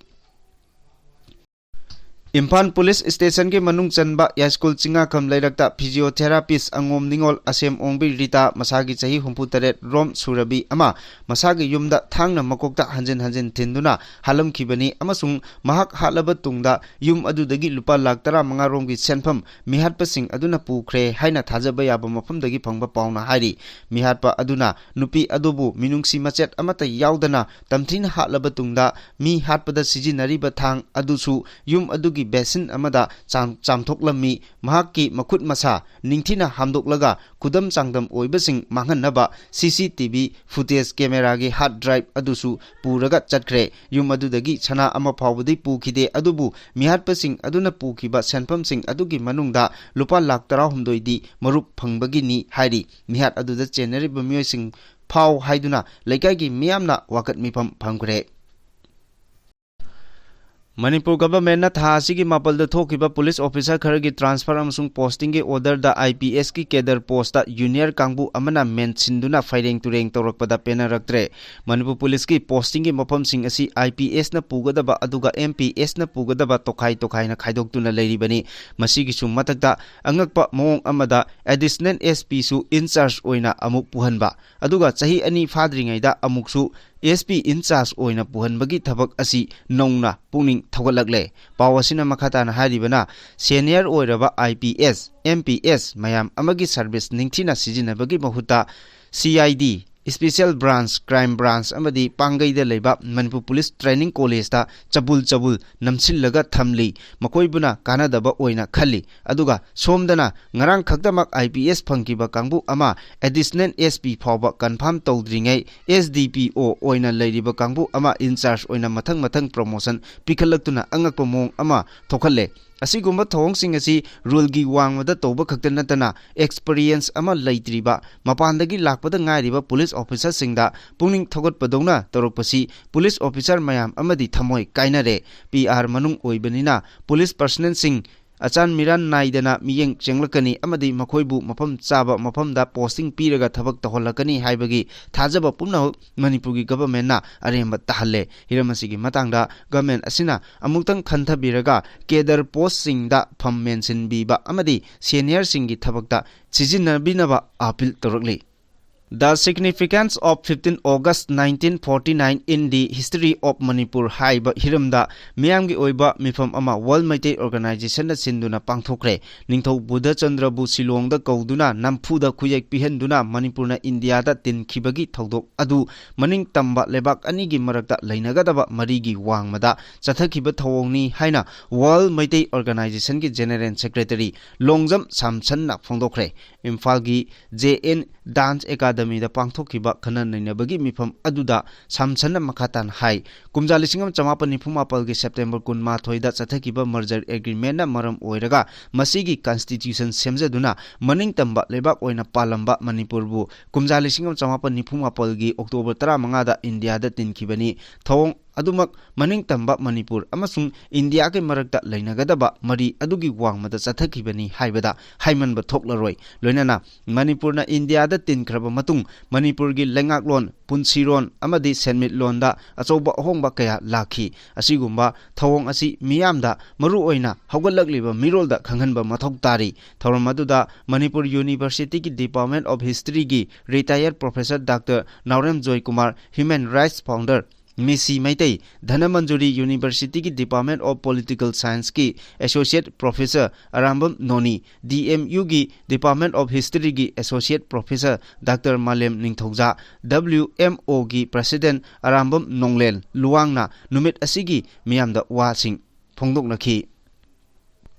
ꯏꯝꯐꯥꯜ ꯄꯨꯂꯤꯁ ꯁ꯭ꯇꯦꯁꯟꯒꯤ ꯃꯅꯨꯡ ꯆꯟꯕ ꯌꯥꯏꯁ꯭ꯀꯨꯜ ꯆꯤꯡꯉꯥꯈꯝ ꯂꯩꯔꯛꯇ physiotherapist ꯑꯉꯣꯝ ꯅꯤꯉꯣꯜ ꯑꯁꯦꯝ ꯑꯣꯡꯕꯤ ꯔꯤꯇꯥ, ꯃꯁꯥꯒꯤ ꯆꯍꯤ ꯍꯨꯝꯐꯨ ꯇꯔꯦꯠ ꯔꯣꯝ ꯁꯨꯔꯕꯤ ꯑꯃ, ꯃꯁꯥꯒꯤ ꯌꯨꯝꯗ ꯊꯥꯡꯅ ꯃꯀꯣꯛꯇ ꯍꯟꯖꯤꯟ ꯍꯟꯖꯤꯟ ꯊꯤꯟꯗꯨꯅ ꯍꯥꯠꯂꯝꯈꯤꯕꯅꯤ ꯑꯃꯁꯨꯡ ꯃꯍꯥꯛ ꯍꯥꯠꯂꯕ ꯇꯨꯡꯗ ꯌꯨꯝ ꯑꯗꯨꯗꯒꯤ ꯂꯨꯄꯥ ꯂꯥꯈ ꯇꯔꯥꯃꯉꯥ ꯔꯣꯝꯒꯤ ꯁꯦꯟꯐꯝ ꯃꯤꯍꯥꯠꯄꯁꯤꯡ ꯑꯗꯨꯅ ꯄꯨꯈ꯭ꯔꯦ ꯍꯥꯏꯅ ꯊꯥꯖꯕ ꯌꯥꯕ ꯃꯐꯝꯗꯒꯤ ꯐꯪꯕ ꯄꯥꯎꯅ ꯍꯥꯏꯔꯤ꯫ ꯃꯤꯍꯥꯠꯄ ꯑꯗꯨꯅ ꯅꯨꯄꯤ ꯑꯗꯨꯕꯨ ꯃꯤꯅꯨꯡꯁꯤ ꯃꯆꯦꯠ ꯑꯃꯠꯇ ꯌꯥꯎꯗꯅ ꯇꯝꯊꯤꯅ ꯍꯥꯠꯂꯕ ꯇꯨꯡꯗ ꯃꯤ ꯍꯥꯠꯄꯗ ꯁꯤꯖꯤꯟꯅꯔꯤꯕ ꯊꯥꯡ ꯑꯗꯨꯁꯨ ꯌꯨꯝ ꯑꯗꯨꯒꯤ ꯕꯦꯁꯤꯟ ꯑꯃꯗ ꯆꯥꯝ-, ꯆꯥꯝꯊꯣꯛꯂꯝꯃꯤ꯫ ꯃꯍꯥꯛꯀꯤ ꯃꯈꯨꯠ ꯃꯁꯥ ꯅꯤꯡꯊꯤꯅ ꯍꯥꯝꯗꯣꯛꯂꯒ ꯈꯨꯗꯝ ꯆꯥꯡꯗꯝ ꯑꯣꯏꯕꯁꯤꯡ ꯃꯥꯡꯍꯟꯅꯕ C C T V footage cameraꯒꯤ hard drive ꯑꯗꯨꯁꯨ ꯄꯨꯔꯒ ꯆꯠꯈ꯭ꯔꯦ꯫ ꯌꯨꯝ ꯑꯗꯨꯗꯒꯤ ꯁꯅꯥ ꯑꯃ ꯐꯥꯎꯕꯗꯤ ꯄꯨꯈꯤꯗꯦ, ꯑꯗꯨꯕꯨ ꯃꯤꯍꯥꯠꯄꯁꯤꯡ ꯑꯗꯨꯅ ꯄꯨꯈꯤꯕ ꯁꯦꯟꯐꯝꯁꯤꯡ ꯑꯗꯨꯒꯤ ꯃꯅꯨꯡꯗ ꯂꯨꯄꯥ ꯂꯥꯈ ꯇꯔꯥꯍꯨꯝꯗꯣꯏꯗꯤ ꯃꯔꯨꯞ ꯐꯪꯕꯒꯤꯅꯤ ꯍꯥꯏꯔꯤ꯫ ꯃꯤꯍꯥꯠ ꯑꯗꯨꯗ ꯆꯦꯟꯅꯔꯤꯕ ꯃꯤꯑꯣꯏꯁꯤꯡ ꯐꯥꯎ ꯍꯥꯏꯗꯨꯅ ꯂꯩꯀꯥꯏꯒꯤ ꯃꯤꯌꯥꯝꯅ ꯋꯥꯀꯠ ꯃꯤꯐꯝ ꯐꯝꯈ꯭ꯔꯦ꯫ ꯃꯅꯤꯄꯨꯔ ꯒꯚꯔꯟꯃꯦꯟꯠꯅ ꯊꯥ ꯑꯁꯤꯒꯤ ꯃꯥꯄꯜꯗ ꯊꯣꯛꯈꯤꯕ ꯄꯨꯂꯤꯁ ꯑꯣꯐꯤꯁꯥꯔ ꯈꯔꯒꯤ transfer ꯑꯃꯁꯨꯡ postingꯒꯤ orderꯗ I P Sꯀꯤ cadre postꯇ junior ꯀꯥꯡꯕꯨ ꯑꯃꯅ ꯃꯦꯟꯁꯤꯟꯗꯨꯅ ꯐꯩꯔꯦꯡ ꯇꯨꯔꯦꯡ ꯇꯧꯔꯛꯄꯗ ꯄꯦꯟꯅꯔꯛꯇ꯭ꯔꯦ꯫ ꯃꯅꯤꯄꯨꯔ ꯄꯨꯂꯤꯁꯀꯤ postingꯒꯤ ꯃꯐꯝꯁꯤꯡ ꯑꯁꯤ I P Sꯅ ꯄꯨꯒꯗꯕ ꯑꯗꯨꯒ M P Sꯅ ꯄꯨꯒꯗꯕ ꯇꯣꯈꯥꯏ ꯇꯣꯈꯥꯏꯅ ꯈꯥꯏꯗꯣꯛꯇꯨꯅ ꯂꯩꯔꯤꯕꯅꯤ꯫ ꯃꯁꯤꯒꯤꯁꯨ ꯃꯊꯛꯇ ꯑꯉꯛꯄ ꯃꯑꯣꯡ ꯑꯃꯗ additional S Pꯁꯨ in charge ꯑꯣꯏꯅ ꯑꯃꯨꯛ ꯄꯨꯍꯟꯕ, ꯑꯗꯨꯒ ꯆꯍꯤ ꯑꯅꯤ ꯐꯥꯗ꯭ꯔꯤꯉꯩꯗ ꯑꯃꯨꯛꯁꯨ S P in charge ꯑꯣꯏꯅ ꯄꯨꯍꯟꯕꯒꯤ ꯊꯕꯛ ꯑꯁꯤ ꯅꯧꯅ ꯄꯨꯛꯅꯤꯡ ꯊꯧꯒꯠꯂꯛꯂꯦ꯫ ꯄꯥꯎ ꯑꯁꯤꯅ ꯃꯈꯥ ꯇꯥꯅ ꯍꯥꯏꯔꯤꯕꯅ, senior ꯑꯣꯏꯔꯕ I P S, M P S ꯃꯌꯥꯝ ꯑꯃꯒꯤ service ꯅꯤꯡꯊꯤꯅ ꯁꯤꯖꯤꯟꯅꯕꯒꯤ ꯃꯍꯨꯠꯇ C I D, Special Branch, Crime Branch ꯑꯃꯗꯤ ꯄꯥꯡꯒꯩꯗ ꯂꯩꯕ ꯃꯅꯤꯄꯨꯔ ꯄꯨꯂꯤꯁ ꯇ꯭ꯔꯦꯅꯤꯡ ꯀꯣꯂꯦꯖꯇ ꯆꯕꯨꯜ ꯆꯕꯨꯜ ꯅꯝꯁꯤꯜꯂꯒ ꯊꯝꯂꯤ꯫ ꯃꯈꯣꯏꯕꯨꯅ ꯀꯥꯟꯅꯗꯕ ꯑꯣꯏꯅ ꯈꯜꯂꯤ꯫ ꯑꯗꯨꯒ ꯁꯣꯝꯗꯅ ꯉꯔꯥꯡ ꯈꯛꯇꯃꯛ ꯑꯥꯏ ꯄꯤ ꯑꯦꯁ ꯐꯪꯈꯤꯕ ꯀꯥꯡꯕꯨ ꯑꯃ ꯑꯦꯗꯤꯁꯅꯦꯜ ꯑꯦꯁ ꯄꯤ ꯐꯥꯎꯕ ꯀꯟꯐꯥꯔꯝ ꯇꯧꯗ꯭ꯔꯤꯉꯩ ꯑꯦꯁ ꯗꯤ ꯄꯤ ꯑꯣ ꯑꯣꯏꯅ ꯂꯩꯔꯤꯕ ꯀꯥꯡꯕꯨ ꯑꯃ ꯏꯟꯆꯥꯔꯖ ꯑꯣꯏꯅ ꯃꯊꯪ ꯃꯊꯪ ꯄ꯭ꯔꯣꯃꯣꯁꯟ ꯄꯤꯈꯠꯂꯛꯇꯨꯅ ꯑꯉꯛꯄ ꯃꯑꯣꯡ ꯑꯃ ꯊꯣꯛꯍꯜꯂꯦ꯫ ꯑꯁꯤꯒꯨꯝꯕ ꯊꯧꯑꯣꯡꯁꯤꯡ ꯑꯁꯤ ꯔꯨꯜꯒꯤ ꯋꯥꯡꯃꯗ ꯇꯧꯕ ꯈꯛꯇ ꯅꯠꯇꯅ, ꯑꯦꯛꯁꯄꯔꯤꯌꯦꯟꯁ ꯑꯃ ꯂꯩꯇ꯭ꯔꯤꯕ, ꯃꯄꯥꯟꯗꯒꯤ ꯂꯥꯛꯄꯗ ꯉꯥꯏꯔꯤꯕ ꯄꯨꯂꯤꯁ ꯑꯣꯐꯤꯁꯥꯔꯁꯤꯡꯗ ꯄꯨꯛꯅꯤꯡ ꯊꯧꯒꯠꯄꯗꯧꯅ ꯇꯧꯔꯛꯄꯁꯤ ꯄꯨꯂꯤꯁ ꯑꯣꯐꯤꯁꯥꯔ ꯃꯌꯥꯝ ꯑꯃꯗꯤ ꯊꯃꯣꯏ ꯀꯥꯏꯅꯔꯦ꯫ ꯄꯤ ꯑꯥꯔ ꯃꯅꯨꯡ ꯑꯣꯏꯕꯅꯤꯅ ꯄꯨꯂꯤꯁ ꯄꯔꯁꯅꯦꯜꯁꯤꯡ ꯑꯆꯥꯟ ꯃꯤꯔꯥꯟ ꯅꯥꯏꯗꯅ ꯃꯤꯠꯌꯦꯡ ꯆꯪꯂꯛꯀꯅꯤ ꯑꯃꯗꯤ ꯃꯈꯣꯏꯕꯨ ꯃꯐꯝ ꯆꯥꯕ ꯃꯐꯝꯗ ꯄꯣꯁꯇꯤꯡ ꯄꯤꯔꯒ ꯊꯕꯛ ꯇꯧꯍꯜꯂꯛꯀꯅꯤ ꯍꯥꯏꯕꯒꯤ ꯊꯥꯖꯕ ꯄꯨꯝꯅꯃꯛ ꯃꯅꯤꯄꯨꯔꯒꯤ ꯒꯚꯔꯟꯃꯦꯟꯠꯅ ꯑꯔꯦꯝꯕ ꯇꯥꯍꯜꯂꯦ꯫ ꯍꯤꯔꯝ ꯑꯁꯤꯒꯤ ꯃꯇꯥꯡꯗ ꯒꯚꯔꯟꯃꯦꯟꯠ ꯑꯁꯤꯅ ꯑꯃꯨꯛꯇꯪ ꯈꯟꯊꯕꯤꯔꯒ ꯀꯦꯗꯔ ꯄꯣꯁꯁꯤꯡꯗ ꯐꯝ ꯃꯦꯟꯁꯤꯟꯕꯤꯕ ꯑꯃꯗꯤ ꯁꯦꯅꯤꯌꯔꯁꯤꯡꯒꯤ ꯊꯕꯛꯇ ꯁꯤꯖꯤꯟꯅꯕꯤꯅꯕ appeal ꯇꯧꯔꯛꯂꯤ꯫ The Significance of Fifteenth August Nineteen Forty-nine in the History of Manipur ꯍꯥꯏꯕ ꯍꯤꯔꯝꯗ ꯃꯤꯌꯥꯝꯒꯤ ꯑꯣꯏꯕ ꯃꯤꯐꯝ ꯑꯃ ꯋꯥꯔꯜ ꯃꯩꯇꯩ ꯑꯣꯔꯒꯅꯥꯏꯖꯦꯁꯟꯅ ꯁꯤꯟꯗꯨꯅ ꯄꯥꯡꯊꯣꯛꯈ꯭ꯔꯦ꯫ ꯅꯤꯡꯊꯧ ꯕꯨꯙꯆꯟꯗ꯭ꯔꯕꯨ ꯁꯤꯂꯣꯡꯗ ꯀꯧꯗꯨꯅ ꯅꯝꯐꯨꯗ ꯈꯨꯌꯦꯛ ꯄꯤꯍꯟꯗꯨꯅ ꯃꯅꯤꯄꯨꯔꯅ ꯏꯟꯗꯤꯌꯥꯗ ꯇꯤꯟꯈꯤꯕꯒꯤ ꯊꯧꯗꯣꯛ ꯑꯗꯨ ꯃꯅꯤꯡ ꯇꯝꯕ ꯂꯩꯕꯥꯛ ꯑꯅꯤꯒꯤ ꯃꯔꯛꯇ ꯂꯩꯅꯒꯗꯕ ꯃꯔꯤꯒꯤ ꯋꯥꯡꯃꯗ ꯆꯠꯊꯈꯤꯕ ꯊꯧꯑꯣꯡꯅꯤ ꯍꯥꯏꯅ world Meitei ꯑꯣꯔꯒꯅꯥꯏꯖꯦꯁꯟꯒꯤ general secretary Longjam ꯁꯥꯝꯁꯟꯅ ꯐꯣꯡꯗꯣꯛꯈ꯭ꯔꯦ꯫ ꯏꯝꯐꯥꯜꯒꯤ ꯖꯦ ꯑꯦꯟ ꯗꯥꯟꯁ ꯑꯦꯀꯥꯗꯃꯤꯗ ꯄꯥꯡꯊꯣꯛꯈꯤꯕ ꯈꯟꯅ ꯅꯩꯅꯕꯒꯤ ꯃꯤꯐꯝ ꯑꯗꯨꯗ ꯁꯥꯝꯁꯟꯅ ꯃꯈꯥ ꯇꯥꯅ ꯍꯥꯏ, ꯀꯨꯝꯖꯥ ꯂꯤꯁꯤꯡ ꯑꯃ ꯆꯃꯥꯄꯟ ꯅꯤꯐꯨ ꯃꯥꯄꯜꯒꯤ ꯁꯦꯞꯇꯦꯝꯕꯔ ꯀꯨꯟꯃꯥꯊꯣꯏꯗ ꯆꯠꯊꯈꯤꯕ ꯃꯔꯖꯔ ꯑꯦꯒ꯭ꯔꯤꯃꯦꯟꯠꯅ ꯃꯔꯝ ꯑꯣꯏꯔꯒ ꯃꯁꯤꯒꯤ ꯀꯟꯁꯇꯤꯇ꯭ꯌꯨꯁꯟ ꯁꯦꯝꯖꯗꯨꯅ ꯃꯅꯤꯡ ꯇꯝꯕ ꯂꯩꯕꯥꯛ ꯑꯣꯏꯅ ꯄꯥꯜꯂꯝꯕ ꯃꯅꯤꯄꯨꯔꯕꯨ ꯀꯨꯝꯖꯥ ꯂꯤꯁꯤꯡ ꯑꯃ ꯆꯃꯥꯄꯟ ꯅꯤꯐꯨ ꯃꯥꯄꯜꯒꯤ ꯑꯣꯛꯇꯣꯕꯔ ꯇꯔꯥꯃꯉꯥꯗ ꯏꯟꯗꯤꯌꯥꯗ ꯇꯤꯟꯈꯤꯕꯅꯤ꯫ ꯊꯧꯑꯣꯡ ꯑꯗꯨꯃꯛ ꯃꯅꯤꯡ ꯇꯝꯕ ꯃꯅꯤꯄꯨꯔ ꯑꯃꯁꯨꯡ ꯏꯟꯗꯤꯌꯥꯒꯤ ꯃꯔꯛꯇ ꯂꯩꯅꯒꯗꯕ ꯃꯔꯤ ꯑꯗꯨꯒꯤ ꯋꯥꯡꯃꯗ ꯆꯠꯊꯈꯤꯕꯅꯤ ꯍꯥꯏꯕꯗ ꯍꯥꯏꯃꯟꯕ ꯊꯣꯛꯂꯔꯣꯏ꯫ ꯂꯣꯏꯅꯅ ꯃꯅꯤꯄꯨꯔꯅ ꯏꯟꯗꯤꯌꯥꯗ ꯇꯤꯟꯈ꯭ꯔꯕ ꯃꯇꯨꯡ ꯃꯅꯤꯄꯨꯔꯒꯤ ꯂꯩꯉꯥꯛꯂꯣꯟ, ꯄꯨꯟꯁꯤꯔꯣꯟ ꯑꯃꯗꯤ ꯁꯦꯟꯃꯤꯠꯂꯣꯟꯗ ꯑꯆꯧꯕ ꯑꯍꯣꯡꯕ ꯀꯌꯥ ꯂꯥꯛꯈꯤ꯫ ꯑꯁꯤꯒꯨꯝꯕ ꯊꯧꯑꯣꯡ ꯑꯁꯤ ꯃꯤꯌꯥꯝꯗ, ꯃꯔꯨꯑꯣꯏꯅ ꯍꯧꯒꯠꯂꯛꯂꯤꯕ ꯃꯤꯔꯣꯜꯗ ꯈꯪꯍꯟꯕ ꯃꯊꯧ ꯇꯥꯔꯤ꯫ ꯊꯧꯔꯝ ꯑꯗꯨꯗ ꯃꯅꯤꯄꯨꯔ ꯌꯨꯅꯤꯚꯔꯁꯤꯇꯤꯒꯤ Department of Historyꯒꯤ retired professor doctor Naorem Joykumar, Human Rights Founder ꯃꯤꯁꯤ ꯃꯩꯇꯩ, ꯙꯅꯃꯟꯖꯨꯔꯤ ꯌꯨꯅꯤꯚꯔꯁꯤꯇꯤꯒꯤ Department of Political Scienceꯀꯤ Associate Professor Arambam ꯅꯣꯅꯤ, DMUꯒꯤ Department of Historyꯒꯤ Associate Professor Doctor ꯃꯥꯂꯦꯝ ꯅꯤꯡꯊꯧꯖꯥ, WMOꯒꯤ President ꯑꯔꯥꯝꯕꯝ ꯅꯣꯡꯂꯦꯟ ꯂꯨꯋꯥꯡꯅ ꯅꯨꯃꯤꯠ ꯑꯁꯤꯒꯤ ꯃꯤꯌꯥꯝꯗ ꯋꯥꯁꯤꯡ ꯐꯣꯡꯗꯣꯛꯅꯈꯤ꯫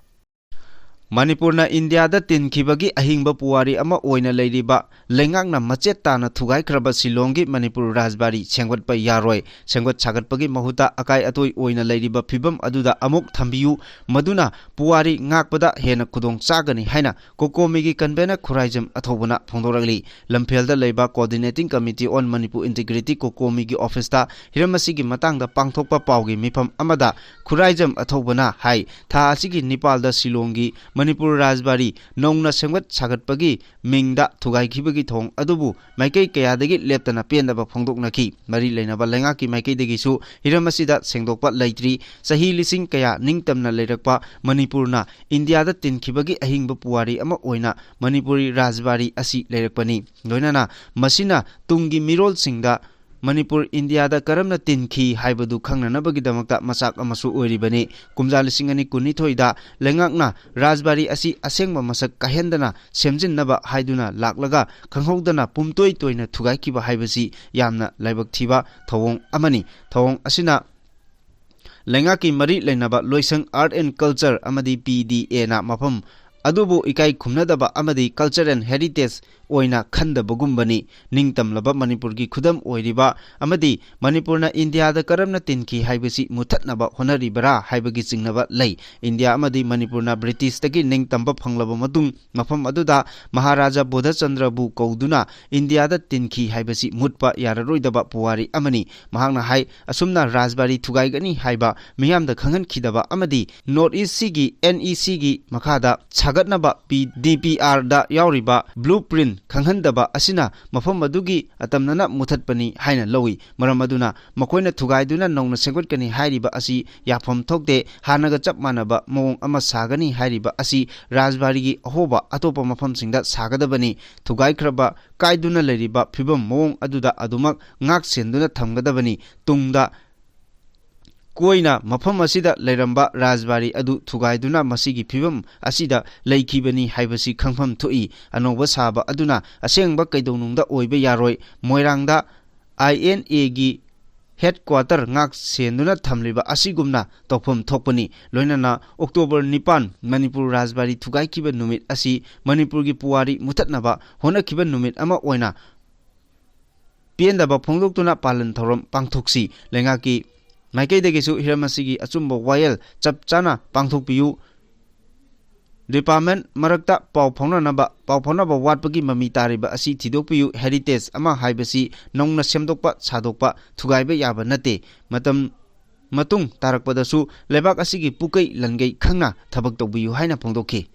ꯃꯅꯤꯄꯨꯔꯅ ꯏꯟꯗꯤꯌꯥꯗ ꯇꯤꯟꯈꯤꯕꯒꯤ ꯑꯍꯤꯡꯕ ꯄꯨꯋꯥꯔꯤ ꯑꯃ ꯑꯣꯏꯅ ꯂꯩꯔꯤꯕ, ꯂꯩꯉꯥꯛꯅ ꯃꯆꯦꯠ ꯇꯥꯅ ꯊꯨꯒꯥꯏꯈ꯭ꯔꯕ ꯁꯤꯂꯣꯡꯒꯤ ꯃꯅꯤꯄꯨꯔ ꯔꯥꯖꯕꯥꯔꯤ ꯁꯦꯝꯒꯠꯄ ꯌꯥꯔꯣꯏ꯫ ꯁꯦꯝꯒꯠ ꯁꯥꯒꯠꯄꯒꯤ ꯃꯍꯨꯠꯇ ꯑꯀꯥꯏ ꯑꯇꯣꯏ ꯑꯣꯏꯅ ꯂꯩꯔꯤꯕ ꯐꯤꯕꯝ ꯑꯗꯨꯗ ꯑꯃꯨꯛ ꯊꯝꯕꯤꯌꯨ, ꯃꯗꯨꯅ ꯄꯨꯋꯥꯔꯤ ꯉꯥꯛꯄꯗ ꯍꯦꯟꯅ ꯈꯨꯗꯣꯡ ꯆꯥꯒꯅꯤ ꯍꯥꯏꯅ ꯀꯣꯀꯣꯃꯤꯒꯤ convener ꯈꯨꯔꯥꯏꯖꯝ ꯑꯊꯧꯕꯅ ꯐꯣꯡꯗꯣꯔꯛꯂꯤ꯫ ꯂꯝꯐꯦꯜꯗ ꯂꯩꯕ Coordinating Committee on Manipur Integrity ꯀꯣꯀꯣꯃꯤꯒꯤ officeꯇ ꯍꯤꯔꯝ ꯑꯁꯤꯒꯤ ꯃꯇꯥꯡꯗ ꯄꯥꯡꯊꯣꯛꯄ ꯄꯥꯎꯒꯤ ꯃꯤꯐꯝ ꯑꯃꯗ ꯈꯨꯔꯥꯏꯖꯝ ꯑꯊꯧꯕꯅ ꯍꯥꯏ, ꯊꯥ ꯑꯁꯤꯒꯤ ꯅꯤꯄꯥꯜꯗ ꯁꯤꯂꯣꯡꯒꯤ ꯃꯅꯤꯄꯨꯔ ꯔꯥꯖꯕꯥꯔꯤ ꯅꯧꯅ ꯁꯦꯝꯒꯠ ꯁꯥꯒꯠꯄꯒꯤ ꯃꯤꯡꯗ ꯊꯨꯒꯥꯏꯈꯤꯕꯒꯤ ꯊꯧꯑꯣꯡ ꯑꯗꯨꯕꯨ ꯃꯥꯏꯀꯩ ꯀꯌꯥꯗꯒꯤ ꯂꯦꯞꯇꯅ ꯄꯦꯟꯗꯕ ꯐꯣꯡꯗꯣꯛꯅꯈꯤ꯫ ꯃꯔꯤ ꯂꯩꯅꯕ ꯂꯩꯉꯥꯛꯀꯤ ꯃꯥꯏꯀꯩꯗꯒꯤꯁꯨ ꯍꯤꯔꯝ ꯑꯁꯤꯗ ꯁꯦꯡꯗꯣꯛꯄ ꯂꯩꯇ꯭ꯔꯤ꯫ ꯆꯍꯤ ꯂꯤꯁꯤꯡ ꯀꯌꯥ ꯅꯤꯡꯇꯝꯅ ꯂꯩꯔꯛꯄ ꯃꯅꯤꯄꯨꯔꯅ ꯏꯟꯗꯤꯌꯥꯗ ꯇꯤꯟꯈꯤꯕꯒꯤ ꯑꯍꯤꯡꯕ ꯄꯨꯋꯥꯔꯤ ꯑꯃ ꯑꯣꯏꯅ ꯃꯅꯤꯄꯨꯔꯤ ꯔꯥꯖꯕꯥꯔꯤ ꯑꯁꯤ ꯂꯩꯔꯛꯄꯅꯤ꯫ ꯂꯣꯏꯅꯅ ꯃꯁꯤꯅ ꯇꯨꯡꯒꯤ ꯃꯤꯔꯣꯜꯁꯤꯡꯗ ꯃꯅꯤꯄꯨꯔ ꯏꯟꯗꯤꯌꯥꯗ ꯀꯔꯝꯅ ꯇꯤꯟꯈꯤ ꯍꯥꯏꯕꯗꯨ ꯈꯪꯅꯅꯕꯒꯤꯗꯃꯛꯇ ꯃꯆꯥꯛ ꯑꯃꯁꯨ ꯑꯣꯏꯔꯤꯕꯅꯤ꯫ ꯀꯨꯝꯖꯥ ꯂꯤꯁꯤꯡ ꯑꯅꯤ ꯀꯨꯟꯅꯤꯊꯣꯏꯗ ꯂꯩꯉꯥꯛꯅ ꯔꯥꯖꯕꯥꯔꯤ ꯑꯁꯤ ꯑꯁꯦꯡꯕ ꯃꯁꯛ ꯀꯥꯍꯦꯟꯗꯅ ꯁꯦꯝꯖꯤꯟꯅꯕ ꯍꯥꯏꯗꯨꯅ ꯂꯥꯛꯂꯒ ꯈꯪꯍꯧꯗꯅ ꯄꯨꯝꯇꯣꯏ ꯇꯣꯏꯅ ꯊꯨꯒꯥꯏꯈꯤꯕ ꯍꯥꯏꯕꯁꯤ ꯌꯥꯝꯅ ꯂꯥꯏꯕꯛ ꯊꯤꯕ ꯊꯧꯑꯣꯡ ꯑꯃꯅꯤ꯫ ꯊꯧꯑꯣꯡ ꯑꯁꯤꯅ ꯂꯩꯉꯥꯛꯀꯤ ꯃꯔꯤ ꯂꯩꯅꯕ ꯂꯣꯏꯁꯪ Art and Culture ꯑꯃꯗꯤ PDAꯅ ꯃꯐꯝ ꯑꯗꯨꯕꯨ ꯏꯀꯥꯏ ꯈꯨꯝꯅꯗꯕ ꯑꯃꯗꯤ culture and heritage ꯑꯣꯏꯅ ꯈꯟꯗꯕꯒꯨꯝꯕꯅꯤ꯫ ꯅꯤꯡꯇꯝꯂꯕ ꯃꯅꯤꯄꯨꯔꯒꯤ ꯈꯨꯗꯝ ꯑꯣꯏꯔꯤꯕ ꯑꯃꯗꯤ ꯃꯅꯤꯄꯨꯔꯅ ꯏꯟꯗꯤꯌꯥꯗ ꯀꯔꯝꯅ ꯇꯤꯟꯈꯤ ꯍꯥꯏꯕꯁꯤ ꯃꯨꯊꯠꯅꯕ ꯍꯣꯠꯅꯔꯤꯕꯔꯥ ꯍꯥꯏꯕꯒꯤ ꯆꯤꯡꯅꯕ ꯂꯩ꯫ ꯏꯟꯗꯤꯌꯥ ꯑꯃꯗꯤ ꯃꯅꯤꯄꯨꯔꯅ ꯕ꯭ꯔꯤꯇꯤꯁꯇꯒꯤ ꯅꯤꯡꯇꯝꯕ ꯐꯪꯂꯕ ꯃꯇꯨꯡ ꯃꯐꯝ ꯑꯗꯨꯗ ꯃꯍꯥꯔꯥꯖꯥ ꯕꯣꯙꯆꯟꯗ꯭ꯔꯕꯨ ꯀꯧꯗꯨꯅ ꯏꯟꯗꯤꯌꯥꯗ ꯇꯤꯟꯈꯤ ꯍꯥꯏꯕꯁꯤ ꯃꯨꯠꯄ ꯌꯥꯔꯔꯣꯏꯗꯕ ꯄꯨꯋꯥꯔꯤ ꯑꯃꯅꯤ꯫ ꯃꯍꯥꯛꯅ ꯍꯥꯏ, ꯑꯁꯨꯝꯅ ꯔꯥꯖꯕꯥꯔꯤ ꯊꯨꯒꯥꯏꯒꯅꯤ ꯍꯥꯏꯕ ꯃꯤꯌꯥꯝꯗ ꯈꯪꯍꯟꯈꯤꯗꯕ ꯑꯃꯗꯤ North Eastꯁꯤꯒꯤ NECꯒꯤ ꯃꯈꯥꯗ ꯁꯥꯒꯠ ꯆꯠꯅꯕ ꯄꯤ-, ꯗꯤ ꯄꯤ ꯑꯥꯔꯗ ꯌꯥꯎꯔꯤꯕ blueprint ꯈꯪꯍꯟꯗꯕ ꯑꯁꯤꯅ ꯃꯐꯝ ꯑꯗꯨꯒꯤ ꯑꯇꯝꯅꯅ ꯃꯨꯊꯠꯄꯅꯤ ꯍꯥꯏꯅ ꯂꯧꯏ꯫ ꯃꯔꯝ ꯑꯗꯨꯅ ꯃꯈꯣꯏꯅ ꯊꯨꯒꯥꯏꯗꯨꯅ ꯅꯧꯅ ꯁꯦꯝꯒꯠꯀꯅꯤ ꯍꯥꯏꯔꯤꯕ ꯑꯁꯤ ꯌꯥꯐꯝ ꯊꯣꯛꯇꯦ꯫ ꯍꯥꯟꯅꯒ ꯆꯞ ꯃꯥꯟꯅꯕ ꯃꯑꯣꯡ ꯑꯃ ꯁꯥꯒꯅꯤ ꯍꯥꯏꯔꯤꯕ ꯑꯁꯤ ꯔꯥꯖꯕꯥꯔꯤꯒꯤ ꯑꯍꯣꯕ ꯑꯇꯣꯞꯄ ꯃꯐꯝꯁꯤꯡꯗ ꯁꯥꯒꯗꯕꯅꯤ꯫ ꯊꯨꯒꯥꯏꯈ꯭ꯔꯕ, ꯀꯥꯏꯗꯨꯅ ꯂꯩꯔꯤꯕ ꯐꯤꯕꯝ ꯃꯑꯣꯡ ꯑꯗꯨꯗ ꯑꯗꯨꯃꯛ ꯉꯥꯛ ꯁꯦꯟꯗꯨꯅ ꯊꯝꯒꯗꯕꯅꯤ꯫ ꯇꯨꯡꯗ ꯀꯣꯏꯅ ꯃꯐꯝ ꯑꯁꯤꯗ ꯂꯩꯔꯝꯕ ꯔꯥꯖꯕꯥꯔꯤ ꯑꯗꯨ ꯊꯨꯒꯥꯏꯗꯨꯅ ꯃꯁꯤꯒꯤ ꯐꯤꯕꯝ ꯑꯁꯤꯗ ꯂꯩꯈꯤꯕꯅꯤ ꯍꯥꯏꯕꯁꯤ ꯈꯪꯐꯝ ꯊꯣꯛꯏ꯫ ꯑꯅꯧꯕ ꯁꯥꯕ ꯑꯗꯨꯅ ꯑꯁꯦꯡꯕ ꯀꯩꯗꯧꯅꯨꯡꯗ ꯑꯣꯏꯕ ꯌꯥꯔꯣꯏ꯫ ꯃꯣꯏꯔꯥꯡꯗ ꯑꯥꯏ ꯑꯦꯟ ꯑꯦꯒꯤ headquarter ꯉꯥꯛ ꯁꯦꯟꯗꯨꯅ ꯊꯝꯂꯤꯕ ꯑꯁꯤꯒꯨꯝꯅ ꯇꯧꯐꯝ ꯊꯣꯛꯄꯅꯤ꯫ ꯂꯣꯏꯅꯅ ꯑꯣꯛꯇꯣꯕꯔ ꯅꯤꯄꯥꯟ, ꯃꯅꯤꯄꯨꯔ ꯔꯥꯖꯕꯥꯔꯤ ꯊꯨꯒꯥꯏꯈꯤꯕ ꯅꯨꯃꯤꯠ ꯑꯁꯤ ꯃꯅꯤꯄꯨꯔꯒꯤ ꯄꯨꯋꯥꯔꯤ ꯃꯨꯊꯠꯅꯕ ꯍꯣꯠꯅꯈꯤꯕ ꯅꯨꯃꯤꯠ ꯑꯃ ꯑꯣꯏꯅ ꯄꯦꯟꯗꯕ ꯐꯣꯡꯗꯣꯛꯇꯨꯅ ꯄꯥꯂꯟ ꯊꯧꯔꯝ ꯄꯥꯡꯊꯣꯛꯁꯤ꯫ ꯂꯩꯉꯥꯛꯀꯤ ꯃꯥꯏꯀꯩꯗꯒꯤꯁꯨ ꯍꯤꯔꯝ ꯑꯁꯤꯒꯤ ꯑꯆꯨꯝꯕ ꯋꯥꯌꯦꯜ ꯆꯞ ꯆꯥꯅ ꯄꯥꯡꯊꯣꯛꯄꯤꯌꯨ꯫ Department ꯃꯔꯛꯇ ꯄꯥꯎ ꯐꯥꯎꯅꯅꯕ, ꯄꯥꯎ ꯐꯥꯎꯅꯕ ꯋꯥꯠꯄꯒꯤ ꯃꯃꯤ ꯇꯥꯔꯤꯕ ꯑꯁꯤ ꯊꯤꯗꯣꯛꯄꯤꯌꯨ꯫ Heritage ꯑꯃ ꯍꯥꯏꯕꯁꯤ ꯅꯧꯅ ꯁꯦꯝꯗꯣꯛꯄ ꯁꯥꯗꯣꯛꯄ ꯊꯨꯒꯥꯏꯕ ꯌꯥꯕ ꯅꯠꯇꯦ꯫ ꯃꯇꯝ ꯃꯇꯨꯡ ꯇꯥꯔꯛꯄꯗꯁꯨ ꯂꯩꯕꯥꯛ ꯑꯁꯤꯒꯤ ꯄꯨꯀꯩ ꯂꯟꯒꯩ ꯈꯪꯅ ꯊꯕꯛ ꯇꯧꯕꯤꯌꯨ ꯍꯥꯏꯅ ꯐꯣꯡꯗꯣꯛꯈꯤ꯫